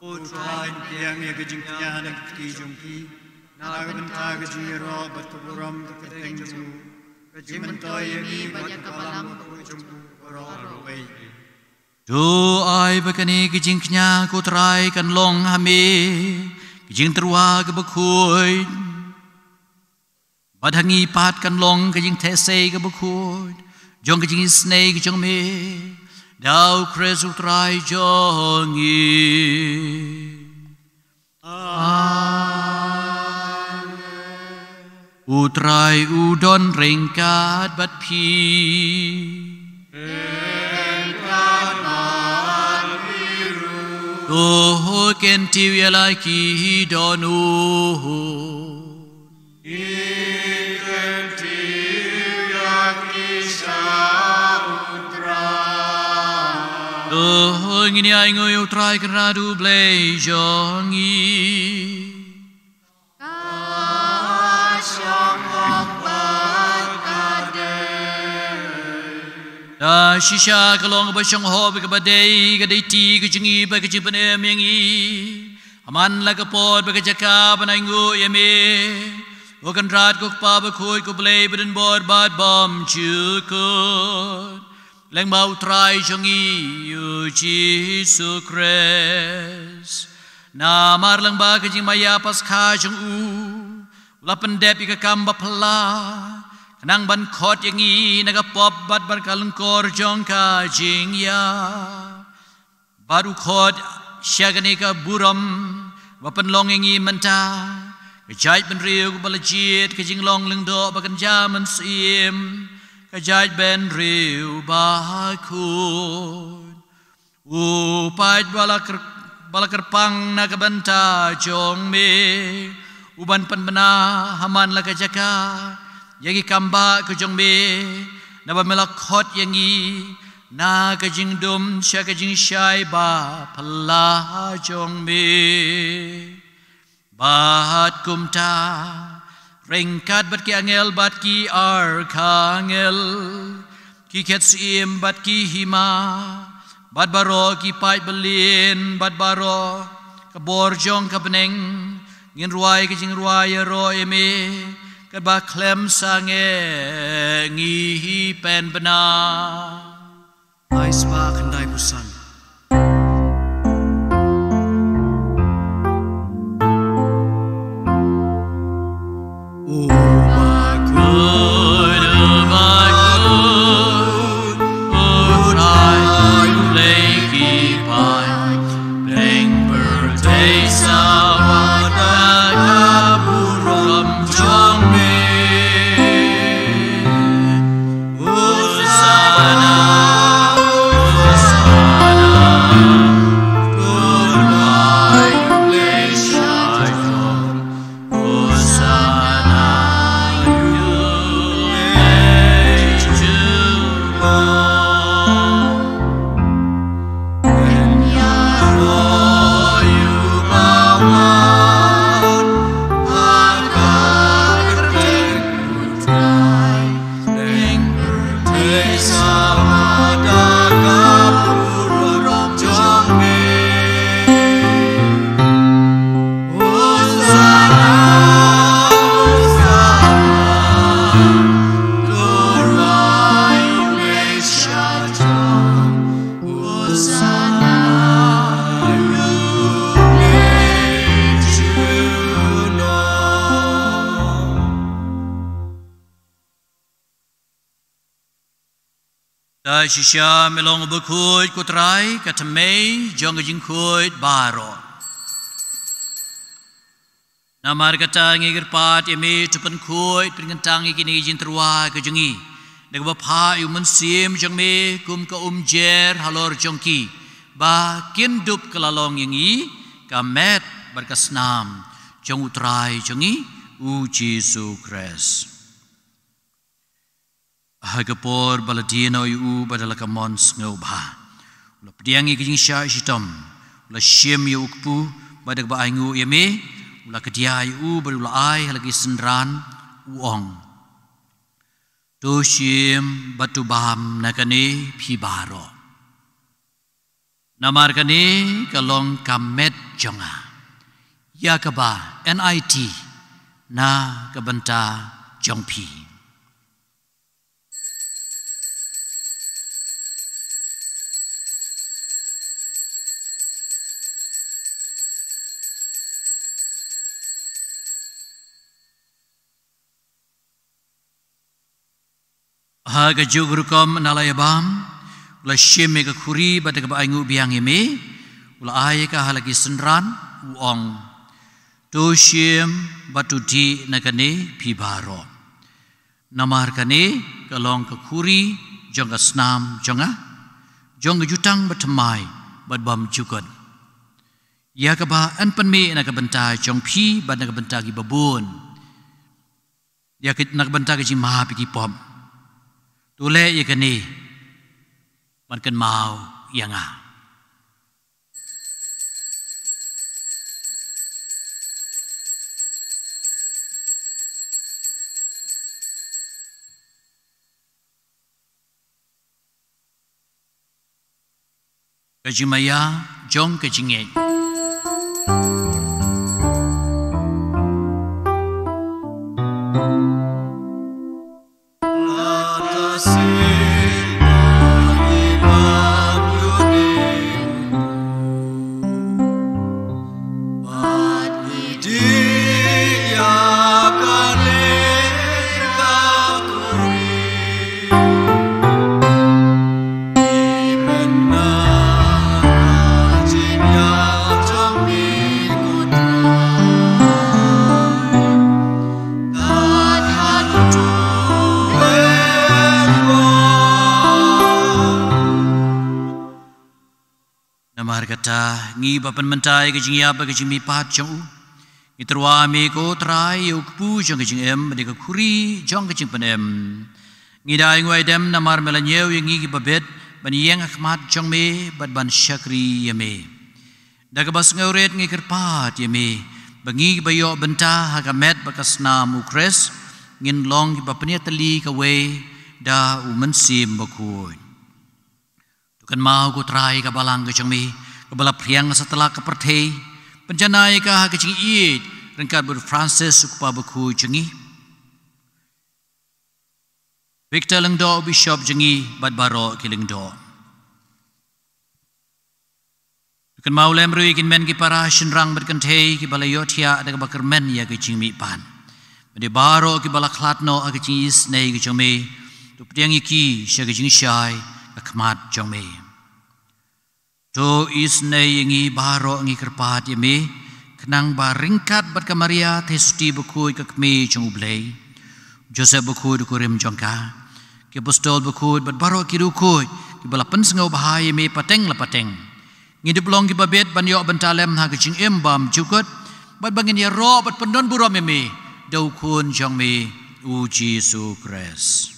Ko Trai, pdiang ïa ka jingkñia na ka kti jong phi na ka bynta ka jingïaroh bad ka burom ka kyrteng jong u, ka jingmyntoi ïa ngi bad ïa ka Balang Bakhuid jong u baroh kawei. To ai ba kane ka jingkñia ko Trai kan long ha me ka jingtyrwa kaba khuid. Bad ha ngi pat kan long ka jingtheh sei kaba khuid jong ka jingisynei ka jong me, da U Khrist U Trai jong ngi. Amen. U Trai u don ryngkat bad phi. Ryngkat bad phi ruh. To kyntiew ïa la ki dohnud. Ngi kyntiew ïa ki sha U Trai. To ngin ïa ainguh ïa U Trai Kynrad U Blei jong ngi. Ka shong hok bad ka dei. Da shisha ka long kaba shong hok bad kaba dei, ka dei ti ka jong ngi bad ka jingpynim ïa ngi. Ha man la ka por bad ka jaka ban ainguh ïa me, ko Kynrad ko Kpa bakhuid ko Blei badonbor bad bymjukut. Lyngba U Trai jong ngi U Jisu Khrist. Namar lyngba ka jingmaïa Paskha jong u, u la pyndep ïa ka kam ba phylla, khnang ban khot ïa ngi na ka pop bad bad ka lyngkor jong ka jingïap. Bad u khot sha kane ka burom ba pynlong ïa ngi mynta, Ka jaitbynriew ba la jied, ka jinglong lyngdoh ba kynja mynsiem, ka jaitbynriew bakhuid. U paid ba la kyr-, ba la kyrpang na ka bynta jong me, u ban pynbna ha man la ka jaka ïa ki kambah ka jong me, naba me la khot ïa ngi na ka jingdum sha ka jingshai baphylla jong me. Bad kumta, ryngkat bad ki angel bad ki arkangel, ki khet syiem bad ki hima, bad baroh ki paid byllieng, bad baroh ka bor jong ka bneng, ngin rwai ka jingrwai ïaroh ïa me, katba khlem sangeh ngi pynbna. Ai spah khyndai phew san. Da shisha me long uba khuid, ko Trai, ka thymmei jong ka jingkhuid baroh. Namar kata ngi kyrpad ïa me, to pynkhuid pynkyntang ïa kine ki jingtyrwa ka jong ngi da kaba phah ïa u Mynsiem jong me kum ka umjer halor jong ki, ba kin dup ka la long ïa ngi ka met bad ka snam jong u Trai jong ngi u Jisu Khrist. Ha ka por ba la die noh ïa u bad da la ka mon sngewbha, u la pdiang ïa ka jingshah shitom, u la shim ïa u kpu bad da kaba ainguh ïa me, u la kdia ïa u bad u la ai ha la ki synran, u ong: To shim bad to bam na kane phi baroh. Namar kane ka long ka met jong nga, ïa kaba nit na ka bynta jong phi. Ha kajuh ka rukom na la ïa bam, u la shim ïa ka khuri bad da kaba ainguh biang ïa me, u la ai ïa ka ha la ki synran, u ong: To shim bad to dih na kane phi baroh. Namar kane ka long ka khuri jong ka snam jong nga, jong ka jutang bathymmai bad bymjukut, ïa kaba yn pynmih na ka bynta jong phi bad na ka bynta ki babun, ïa ka, na ka bynta ka jingmap ïa ki pop. To leh ïa kane ban kynmaw ïa nga. Ka jingmaïa jong ka jingngeit. Kata, ngi ba pynmynta ïa ka jingïap bad ka jingmihpat jong u, ngi tyrwa ïa me ko Trai, ïa u kpu jong ka jingim bad ïa ka khuri jong ka jingpynim. Ngi da ai nguaidem namar me la ñiew ïa ngi kiba bit ban ïeng ha khmat jong me bad ban shakri ïa me. Da kaba sngewrit ngi kyrpad ïa me ba ngi kiba ïoh bynta ha ka met bad ka snam u Khrist, ngin long kiba pynïatylli kawei da u Mynsiem Bakhuid. To kynmaw ko Trai ka balang ka jong me kaba la phriang satlak ka pyrthei. Pynjanai ïa ka ha ka jingïeit ryngkat bad u Francis u kpa bakhuid jong ngi, Victor Lyngdoh u Bishop jong ngi bad baroh ki lyngdoh. To kynmaw lem ruh ïa ki hynmen ki para shynrang bad kynthei kiba la ïohthiah da kaba kyrmen ïa ka jingmihpat. Bad ïa baroh kiba la khlad noh ha ka jingisynei ka jong me, to pdiang ïa ki sha ka jingshai ha khmat jong me. To isynei ïa ngi baroh, ngi kyrpad ïa me, khnang ba ryngkat bad ka Maria Theisotti bakhuid ka Kmie jong u Blei, Joseph bakhuid u kurim jong ka, ki apostol bakhuid bad baroh ki riewkhuid kiba la pynsngewbha ïa me pateng la pateng, ngin ïa long kiba bit ban ïoh bynta lem ha ka jingim bymjukut, bad ba ngin ïaroh bad pyndonburom ïa me da u Khun jong me u Jisu Khrist.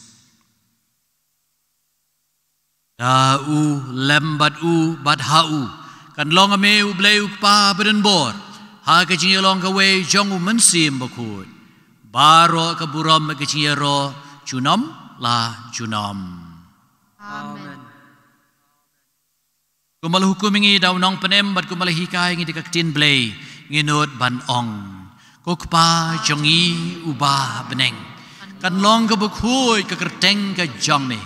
Da u, lem bad u, bad ha u, kan long ïa me u Blei u Kpa badonbor, ha ka jingïalong kawei jong u Mynsiem Bakhuid, baroh ka burom bad ka jingïaroh junom la junom. Amen. Kumba la hukum ïa ngi da u Nongpynim bad kumba la hikai ïa ngi da ka Ktien Blei, ngin nud ban ong: Ko Kpa jong ngi uba ha bneng, kan long kaba khuid ka kyrteng ka jong me,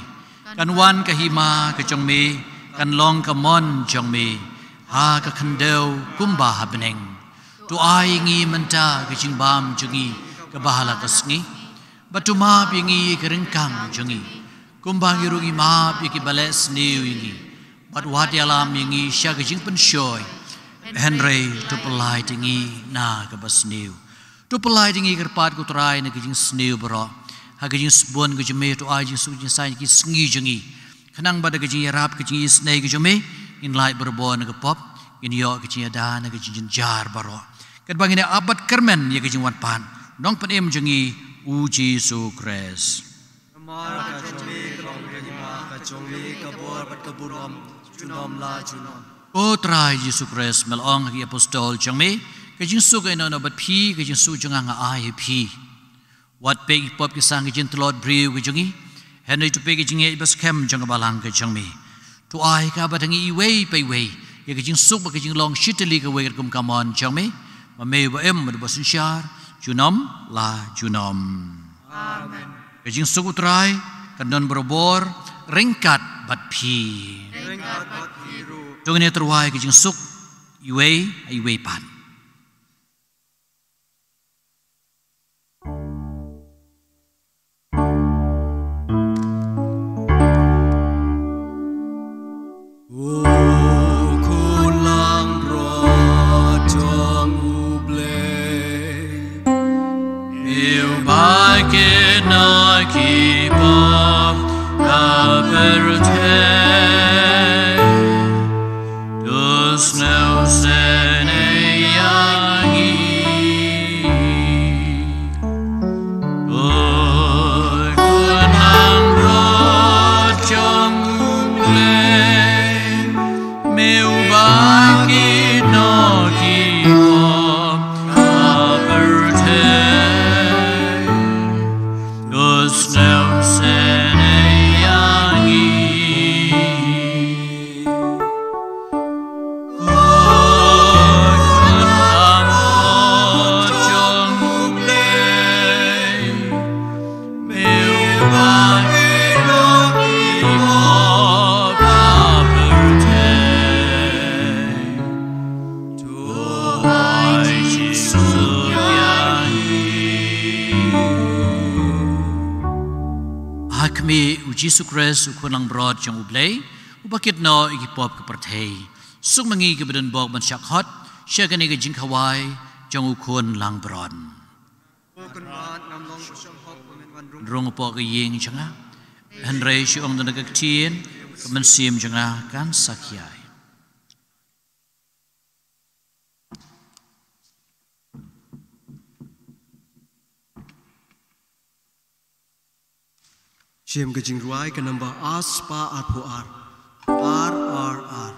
kan wan ka hima ka jong me, kan long ka mon jong me ha ka khyndew kumba ha bneng. To ai ïa ngi mynta ka jingbam jong ngi kaba ha la ka sngi, bad to map ïa ngi ka ryngkang jong ngi, kumba ngi ruh ngi map ïa kiba leh sniew ïa ngi, bad wat ïalam ïa ngi sha ka jingpynshoi, hynrei to pyllait ïa ngi na kaba sniew. To pyllait ïa ngi, kyrpad ko Trai, na ka jingsniew baroh, ha ka jingsbun ka jong me, to ai jingsuk jingsaiñ ha ki sngi jong ngi, khnang ba da ka jingïarap ka jingisynei ka jong me, ngin lait barabor na ka pop, ngin ïoh ka jingïada na ka jingjynjar baroh, katba ngin ïa ap bad kyrmen ïa ka jingwan pat u Nongpynim jong ngi u Jisu Khrist. Namar ka jong me ka long ka hima, ka jong me ka bor bad ka burom junom la junom. Ko Trai Jisu Khrist, me la ong ha ki apostol jong me: Ka jingsuk nga ai noh noh bad phi, ka jingsuk jong nga nga ai ha phi. Wat peit ki pop ki sang ka jingtlot briew ka jong ngi, hynrei to peit ka jingngeit ba skhem jong ka balang ka jong me. To ai ïa ka bad ha ngi iwei pa iwei ïa ka jingsuk bad ka jinglong shitylli kawei katkum ka mon jong me, ma me uba im bad uba synshar junom la junom. Amen. Ka jingsuk u Trai kan don barabor ryngkat bad phi. Ryngkat bad phi ruh. To ngin ïa tyrwa ïa ka jingsuk iwei ha iwei pat. U Khun langbrot jong U Blei, me uba kit na ki pop ka pyrthei, to sngewsynei ïa ngi. Oi, Khun langbrot jong U Blei, me uba kit na ki pop ka pyrthei, to sngewsynei ïa ngi. Ha khmih U Jisu Khrist, U Khun langbrot jong U Blei, uba kit noh ïa ki pop ka pyrthei, suk ma ngi kiba don bok ban shah khot sha kane ka jingkhawai jong U Khun langbrot. Rung hapoh ka ïing jong nga, hynrei shu ong da ka ktien, ka mynsiem jong nga kan sa khia. Shem ka jingrwai ka number ar spah arphew ar. Ar, ar, ar.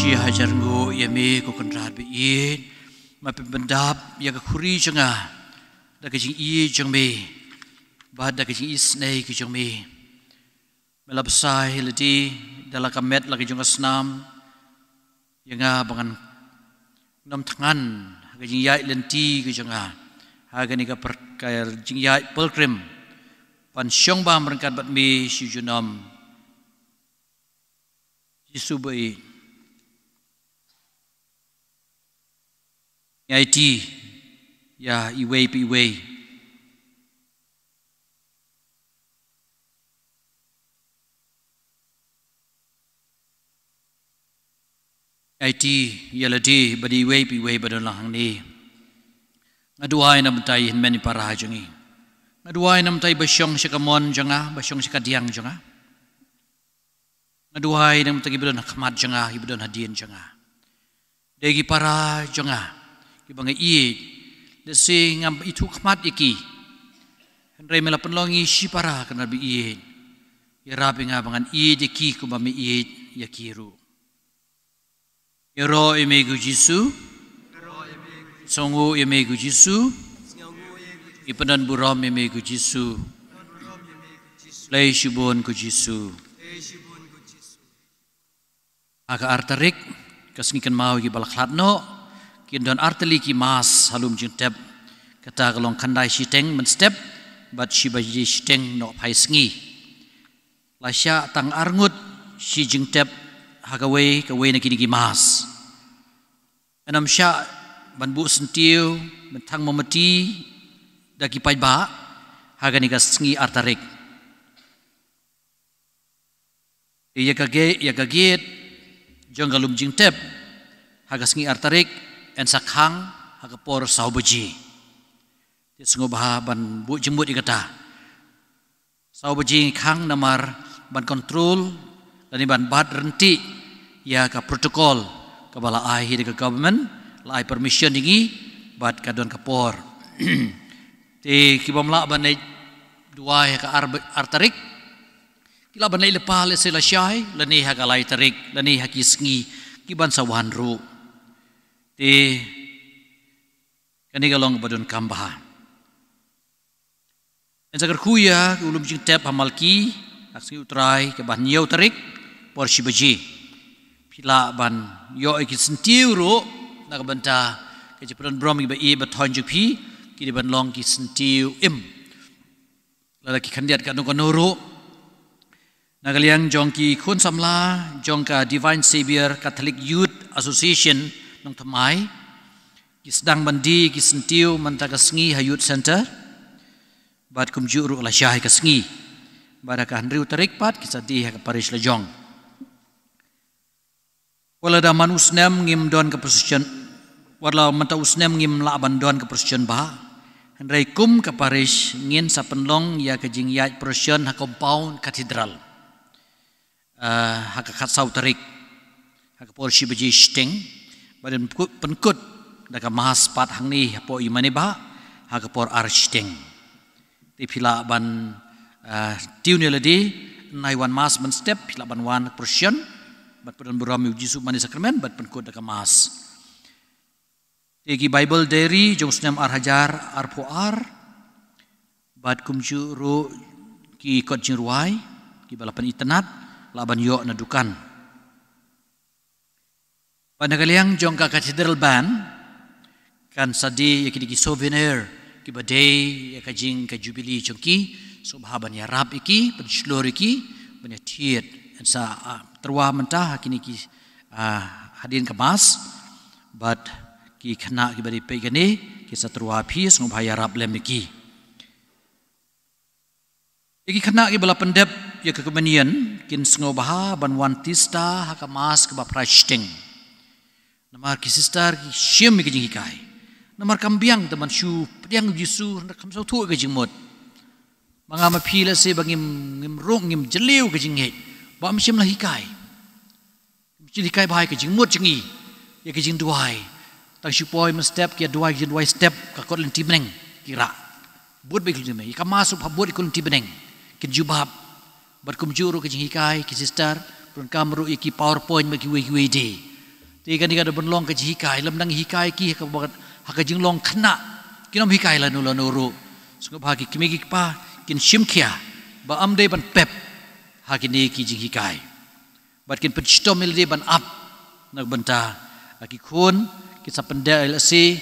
Shi hajar nguh ïa me ko Kynrad ba ïeit, ma pynbynda ïa ka khuri jong nga da ka jingïeit jong me bad da ka jingisynei ka jong me. Me la bsa ïa lade da la ka met la ka jong ka snam ïa nga ba ngan nym thngan ha ka jingïaid lynti ka jong nga, ha kane ka pyrkhat jingïaid pilgrim Ban shong bam ryngkat bad me shi junom. Jisu ba ïeit. Ngi aiti ïa iwei pa iwei. Aiti ïa lade bad iwei pa iwei ba don lang hangne. Nga duwai na bynta i hynmen i para jong ngi. Nga duwai na bynta i ba shong sha kamon jong nga, ba shong sha kadiang jong nga. Nga duwai na bynta ki ba don ha khmat jong nga, ki ba don hadien jong nga. Dei ki para jong nga kiba nga ïeit. Lehse ngam ithuh khmat ïa ki. Hynrei me la pynlong ngi shi para kane ba ïeit. Ïarap ïa nga ba ngan ïeit ïa ki kumba me ïeit ïa ki ruh. Ïaroh ïa me ko Jisu. Sngewnguh ïa me ko Jisu. Ïa pynban burom ïa me ko Jisu. Khublei shibun ko Jisu. Ha ka ar tarik ka sngi kynmaw ïa ki ba la khlad noh, kin don ar tylli ki mass ha lum jingtep. Kata ka long khyndai shiteng mynstep bad shi baje shiteng nohphai sngi. La shah tang arngut shi jingtep ha kawei kawei na kine ki mass. Ynda ym shah ban buh syntiew, ban thang mombati da ki paidbah ha kane ka sngi ar tarik. Ïa ka ge-, ïa ka gate jong ka lum jingtep ha ka sngi ar tarik yn sa khang ha ka por saw baje. Te sngewbha ban buh jingmut ïa kata. Saw baje ngi khang namar ban control lane ban bat ryntih ïa ka protocol kaba la ai hi da ka government, la ai permission ïa ngi bad ka don ka por. Te ki bym lah ban leit duwai ha ka ar, ar tarik, ki lah ban leit lypa lehse lashai lane ha ka lai tarik lane ha ki sngi ki ban sa wan ruh. Te kane ka long kaba donkam bha. Yn sa kyrkhu ïa u lum jingtep ha Malki ha ka sngi U Trai kaba hynñiew tarik por shi baje. Phi lah ban ïoh ïa ki syntiew ruh na ka bynta ka jingpynburom ïa ki ba ïeit ba thoiñ jong phi, ki dei ban long ki syntiew im. Lada ki khyndiat kano kano ruh. Na ka liang jong ki khun samla jong ka Divine Saviour Catholic Youth Association Nongthymmai, ki sdang ban die ki syntiew mynta ka sngi ha Youth Centre. Bad kumjuh ruh lashai ka sngi. Bad ha ka hynriew tarik pat ki sa die ha ka parish lajong. Wat la da man u snem ngim don ka procession, wat la mynta u snem ngim lah ban don ka procession ba, hynrei kum ka parish ngin sa pynlong ïa ka jingïaid procession ha compound cathedral. Ah, ha ka khatsaw tarik ha ka por shi baje shiteng, bad yn pynkut, pynkut da ka mass pat hangne hapoh Imane Bah ha ka por ar shiteng. Te phi lah ban, ah, tune ïa lade, nai wan mass mynstep, phi lah ban wan procession bad pynburom ïa u Jisu man ïa sakramen bad pynkut da ka mass. Te ki Bible diary jong u snem ar hajar arphew ar bad kumjuh ruh ki kot jingrwai kiba la pynitynnad lah ban ïoh na dukan. Bad na ka liang jong ka Cathedral Band kan sa die ïa kine ki souvenir kiba dei ïa ka jing ka jubili jong ki, sngewbha ban ïarap ïa ki, pynshlur ïa ki, ban ïathied. Yn sa, ah, tyrwa mynta ha kine ki, ah, hadien ka mass bad ki khynnah kiba dei peit kane ki sa tyrwa phi, sngewbha ïarap lem ïa ki. Ïa ki khynnah kiba la pyndep ïa ka communion kin sngewbha ban wan tista ha ka mass kaba phra shiteng. Namar ki sister ki shim ïa ka jinghikai. Namar kam biang te ban shu pdiang Jisu, namar kam sngewthuh ïa ka jingmut. Ma nga ma phi lehse ba ngim, ngim rung, ngim jylliew ka jingngeit. Ba ym shym la hikai. Jinghikai bha ïa ka jingmut jong ngi, ïa ka jingduwai. Tang shu poi mynstep ki ïa duwai, ki jingduwai step, ka kot lynti bneng ki rah. Bud bha ïa ka lynti bneng, ïa ka mass ruh bud ïa ka lynti bneng. Kin jubab. Bad kumjuh ruh ka jinghikai ki sister, pyndonkam ruh ïa ki PowerPoint bad kiwei kiwei de. Te kane ka dei ban long ka jinghikai, lymda ngi hikai ki ha ka, ha ka jinglong khynnah, kin ym hikai lano lano ruh. Sngewbha ki kmie ki kpa kin shim khia ba ym dei ban pep ha kine ki jinghikai. Bad kin pynshitom ïa lade ban ap na ka bynta, ah, ki khun ki sa pyndep, lehse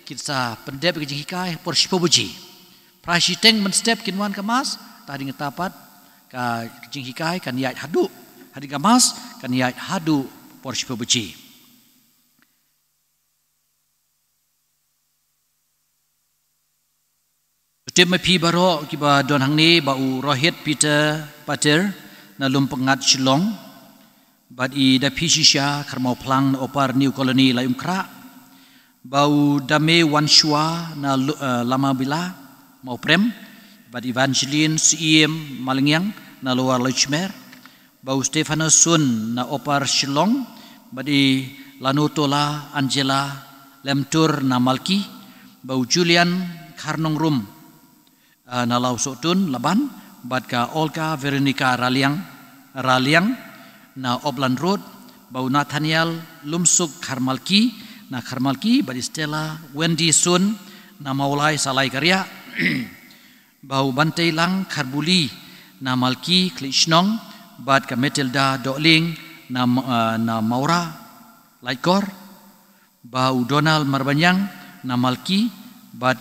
ki sa pyndep ïa ka jinghikai por shiphew baje. Phra shiteng mynstep kin wan ka mass, Hadien kata pat ka jinghikai kan ïaid haduh, hadien ka Mass kan ïaid haduh por shiphew baje. Tip ma phi baroh kiba don hangne ba u Rohit Peter Pater na Lumpyngngad Shillong, bad i Daphi Shisha Kharmawphlang na Upper New Colony Laitumkhrah, ba u Dame Wanshwa na Lu-, eh, Lamabila Mawprem, bad Evangeline Syiem Malngiang na Lower Laichmer, ba u Stephanus Sun na Upper Shillong, bad i Lanotola Angela Lemtur na Malki, ba u Julian Kharnongrum, ah, na Lawsohtun Laban, bad ka Olga Veronica Raliang, Raliang na Upland Road, ba u Nathaniel Lumsuk Kharmalki na Kharmalki, bad i Stella Wendy Sun na Mawlai Salai Kariah, ba u Banteilang Kharbuli na Malki Khliehshnong, bad ka Matilda Dohling na, ah, na Mawra Laitkor, ba u Donald Marbaniang na Malki, bad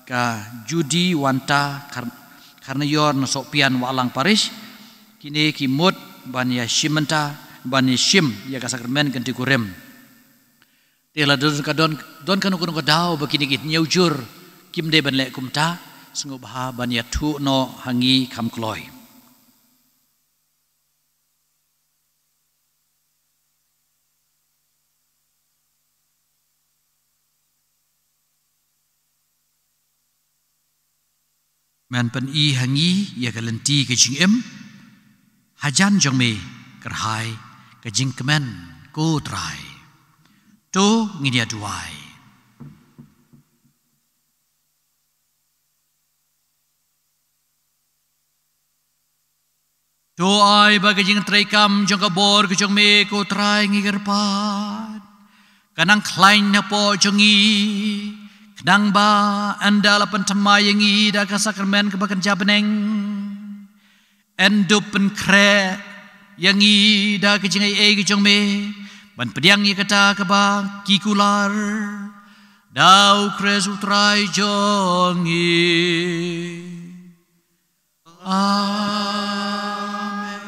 ka Judy Wanta Khar-, Kharnaior na Sohpian Wahlang Parish, kine ki mut ban ïa shim mynta, ban ïa shim ïa ka sakramen kynti kurim. Te la don ka don, don kano kano ka daw ba kine ki hynñiew jur kim dei ban leh kumta, sngewbha ban ïathuh noh ha ngi kham kloi. Men pyni ha ngi ïa ka lynti ka jingim, hajan jong me kyrhai ka jingkmen ko Trai. To ngin ïa duwai. To ai ba ka jingtreikam jong ka bor ka jong me ko Trai ngi kyrpad ka nang khlaiñ napoh jong ngi, khnang ba ynda la pynthymmai ïa ngi da ka sakramen kaba kynja bneng, yn dup pynkhreh ïa ngi da ka jingaiei ka jong me, ban pdiang ïa kata kaba ki kular. Da U Khrist U Trai jong ngi. Amen.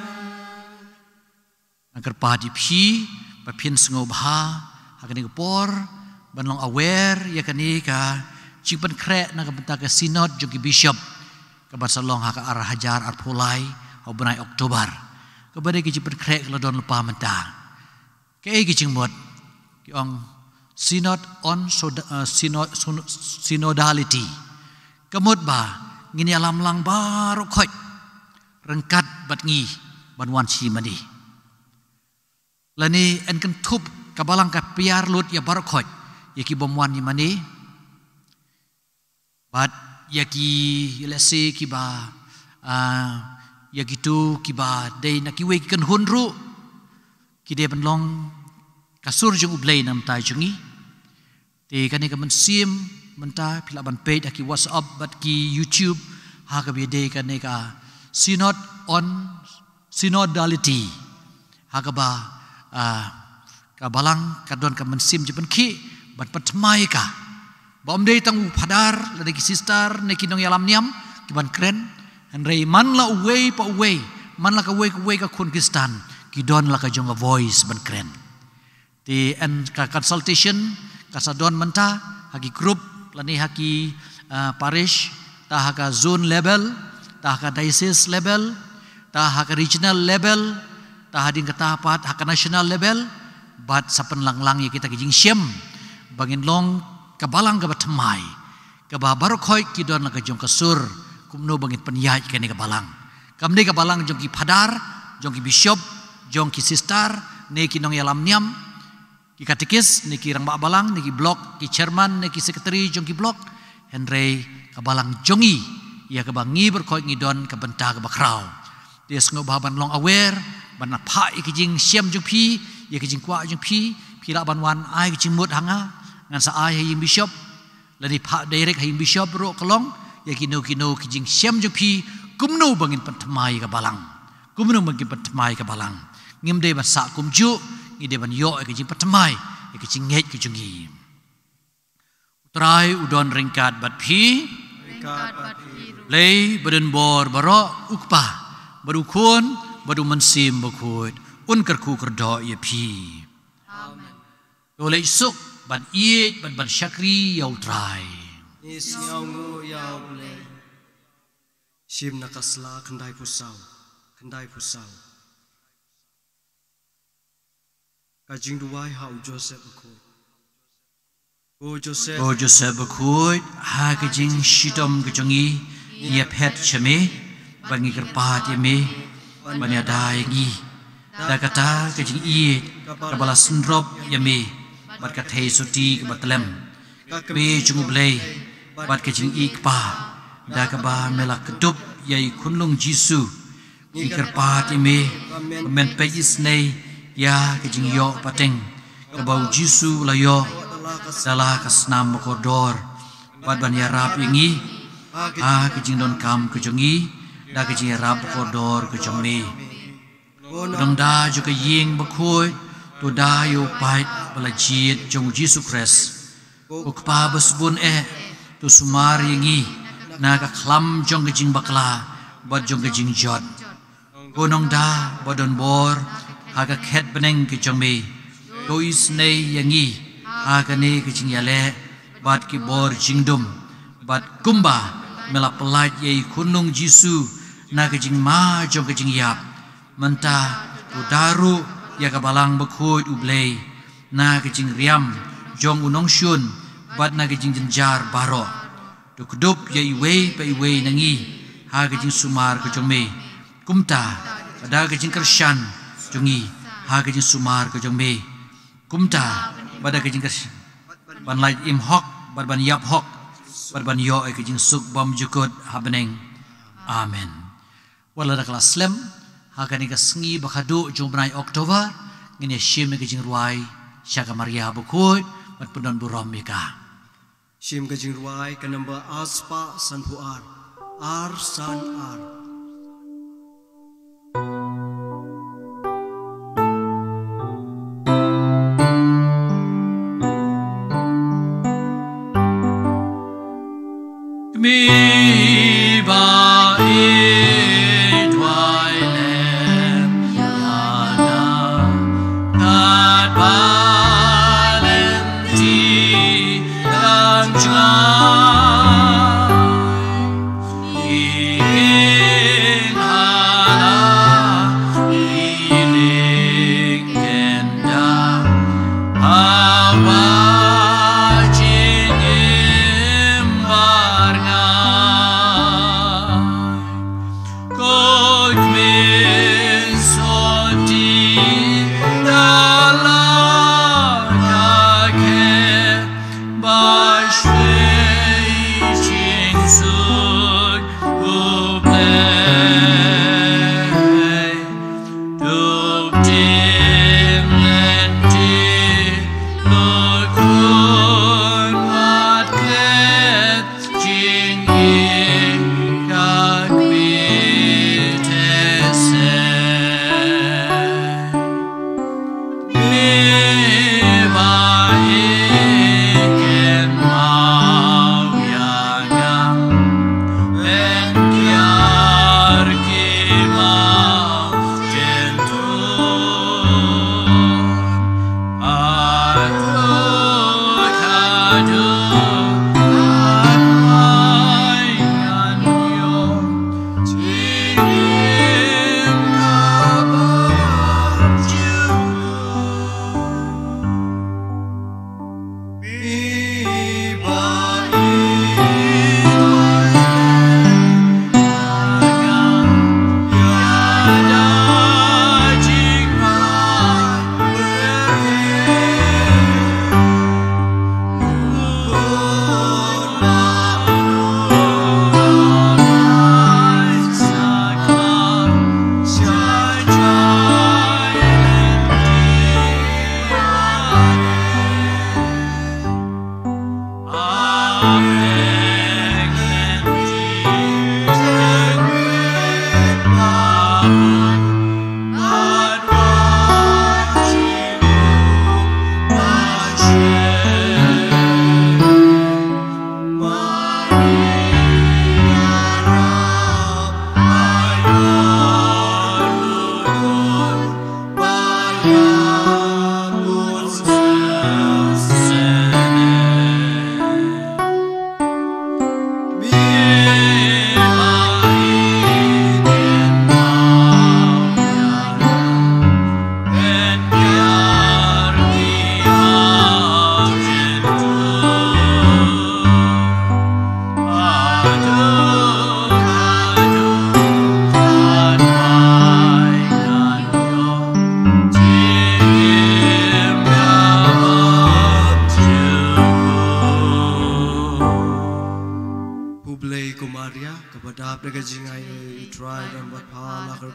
Nga kyrpad ïa phi ba phin sngewbha ha kane ka por ban long aware ïa kane ka jingpynkhreh na ka bynta ka synod jong ki bishop kaba sa long ha ka ar hajar arphew lai ha u bnai October. Kaba dei ka jingpynkhreh ka la don lypa mynta. Kaei ka jingmut? Ki ong Synod on Soda-, eh, Synod-, Synod-, Synodality. Ka mut ba ngin ïalam lang baroh khoit ryngkat bad ngi ban wan shi mane. Lane yn kynthup ka balang ka pynïar lut ïa baroh khoit, ïa ki bym wan ïa mane. Bad ïa ki, let's say, kiba, ah, ïa kitu kiba dei na kiwei ki kynhun ruh, ki dei ban long ka sur jong U Blei na bynta jong ngi. Te kane ka mynsiem mynta phi lah ban peit ha ki WhatsApp bad ki YouTube, ha kaba ïadei kane ka Synod on Synodality. Ha kaba, ah, ka balang ka don ka mynsiem jingpynkhih ban pynthymmai ka. Ba ym dei tang u phadar, lane ki sister, ne ki nongïalam niam ki ban kren. Hynrei man la uwei pa uwei, man la kawei kawei ka khun Khristan, ki don la ka jong ka voice ban kren. Te yn ka consultation ka sa don mynta ha ki group lane ha ki, ah, parish, ta ha ka zone level, ta ha ka diocese level, ta ha ka regional level, ta hadien kata pat ha ka national level, bad sa pynlang lang ïa kita ki jingshem ba ngin long ka balang kaba thymmai, kaba baroh khoit ki don la ka jong ka sur kumno ba ngin pynïaid kane ka balang. Kam dei ka balang jong ki phadar, jong ki bishop, jong ki sister, ne ki nongïalam niam, ki katekis, ne ki rangbah balang, ne ki block, ki chairman, ne ki secretary jong ki block, hynrei ka balang jong ngi, ïa kaba ngi baroh khoit ngi don ka bynta kaba khraw. Te sngewbha ban long aware, ban phah ïa ki jingshem jong phi, ïa ki jingkwah jong phi, phi lah ban wan ai ki jingmut ha nga, ngan sa ai ha ïing bishop, lane phah direct ha ïing bishop ruh ka long, ïa kino kino ki jingshem jong phi, kumno ba ngin pynthymmai ka balang. Kumno ba ngin pynthymmai ka balang. Ngim dei ban sah kumjuh, ngi dei ban ïoh ïa ka jingpynthymmai ïa ka jingngeit ka jong ngi. U Trai u don ryngkat bad phi. Ryngkat bad phi ruh. Blei badonbor baroh, u Kpa bad u Khun bad u Mynsiem Bakhuid, un kyrkhu kyrdoh ïa phi. To leit suk ban ïeit bad ban shakri ïa u Trai. Ngi sngewnguh ïa u Blei. Shim na ka sla khyndai phew saw, khyndai phew saw. Ka jingduwai ha u Joseph Bakhuid. Ko Joseph, ko Joseph Bakhuid, ha ka jingshitom ka jong ngi, ngi ïaphet sha me bad ngi kyrpad ïa me ban ïada ïa ngi da kata ka jingïeit kaba la synrop ïa me bad ka thei sotti kaba tlem, ka kmie jong u Blei bad ka jingïeit kpa, da kaba me la kdup ïa i khunlung Jisu. Ngi kyrpad ïa me ba men peit isynei ïa ka jingïoh pateng kaba u Jisu u la ïoh da la ka snam bakordor, bad ban ïarap ïa ngi ha ka jingdonkam ka jong ngi da ka jingïarap bakordor ka jong me. Ko nongda jong ka ïing bakhuid, to da ïa u paid ba la jied jong u Jisu Khrist. Ko Kpa ba sbun eh, to sumar ïa ngi na ka khlam jong ka jingbakla bad jong ka jingjot. Ko nongda badonbor ha ka khet bneng ka jong me, to isynei ïa ngi ha kane ka jingïaleh bad ki bor jingdum, bad kumba me la pyllait ïa i khunlung Jisu na ka jingma jong ka jingïap, mynta to da ruh ïa ka balang bakhuid u Blei na ka jingriam jong u nongshun bad na ka jingjynjar baroh. To kdup ïa iwei pa iwei na ngi ha ka jingsumar ka jong me, kumta ba da ka jingkyrshan jong ngi ha ka jingsumar ka jong me, kumta ba da ka jingkyrshan ban lait im hok bad ban ïap hok bad ban ïoh ïa ka jingsuk bymjukut ha bneng. Amen. Wat la da ka la slem, ha kane ka sngi ba khatduh jong u bnai October, ngin ïa shim ïa ka jingrwai sha ka Maria bakhuid bad pyndonburom ïa ka. Shim ka jingrwai ka number ar spah sanphew ar, ar san ar. Kmie ba ïeit wai lem ïa nga, katba lynti dang jngai.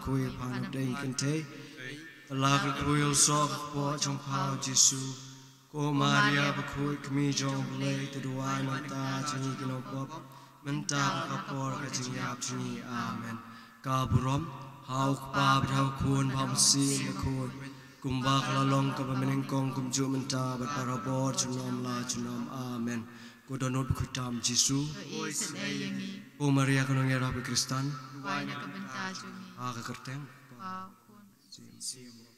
khuid pha na pdeng kynthei. Ba la kyrkhu ïa u soh ka kpoh jong pha u Jisu. Ko Maria bakhuid, kmie jong U Blei, to duwai na ka bynta jong ngi ki nongpop, mynta bad ha ka por ka jingïap jong ngi. Amen. Ka burom ha U Kpa bad ha U Khun bad ha U Mynsiem Bakhuid, kumba ka la long kaba mynnyngkong, kumjuh mynta bad barabor, junom la junom. Amen. Ko dohnud bakhuid tam Jisu. To ïeit ïa ngi. Ko Maria ka nongïarap ki khristan. Duwai na ka bynta jong ngi. Ha ka kyrteng U Kpa, U Khun bad U Mynsiem Bakhuid.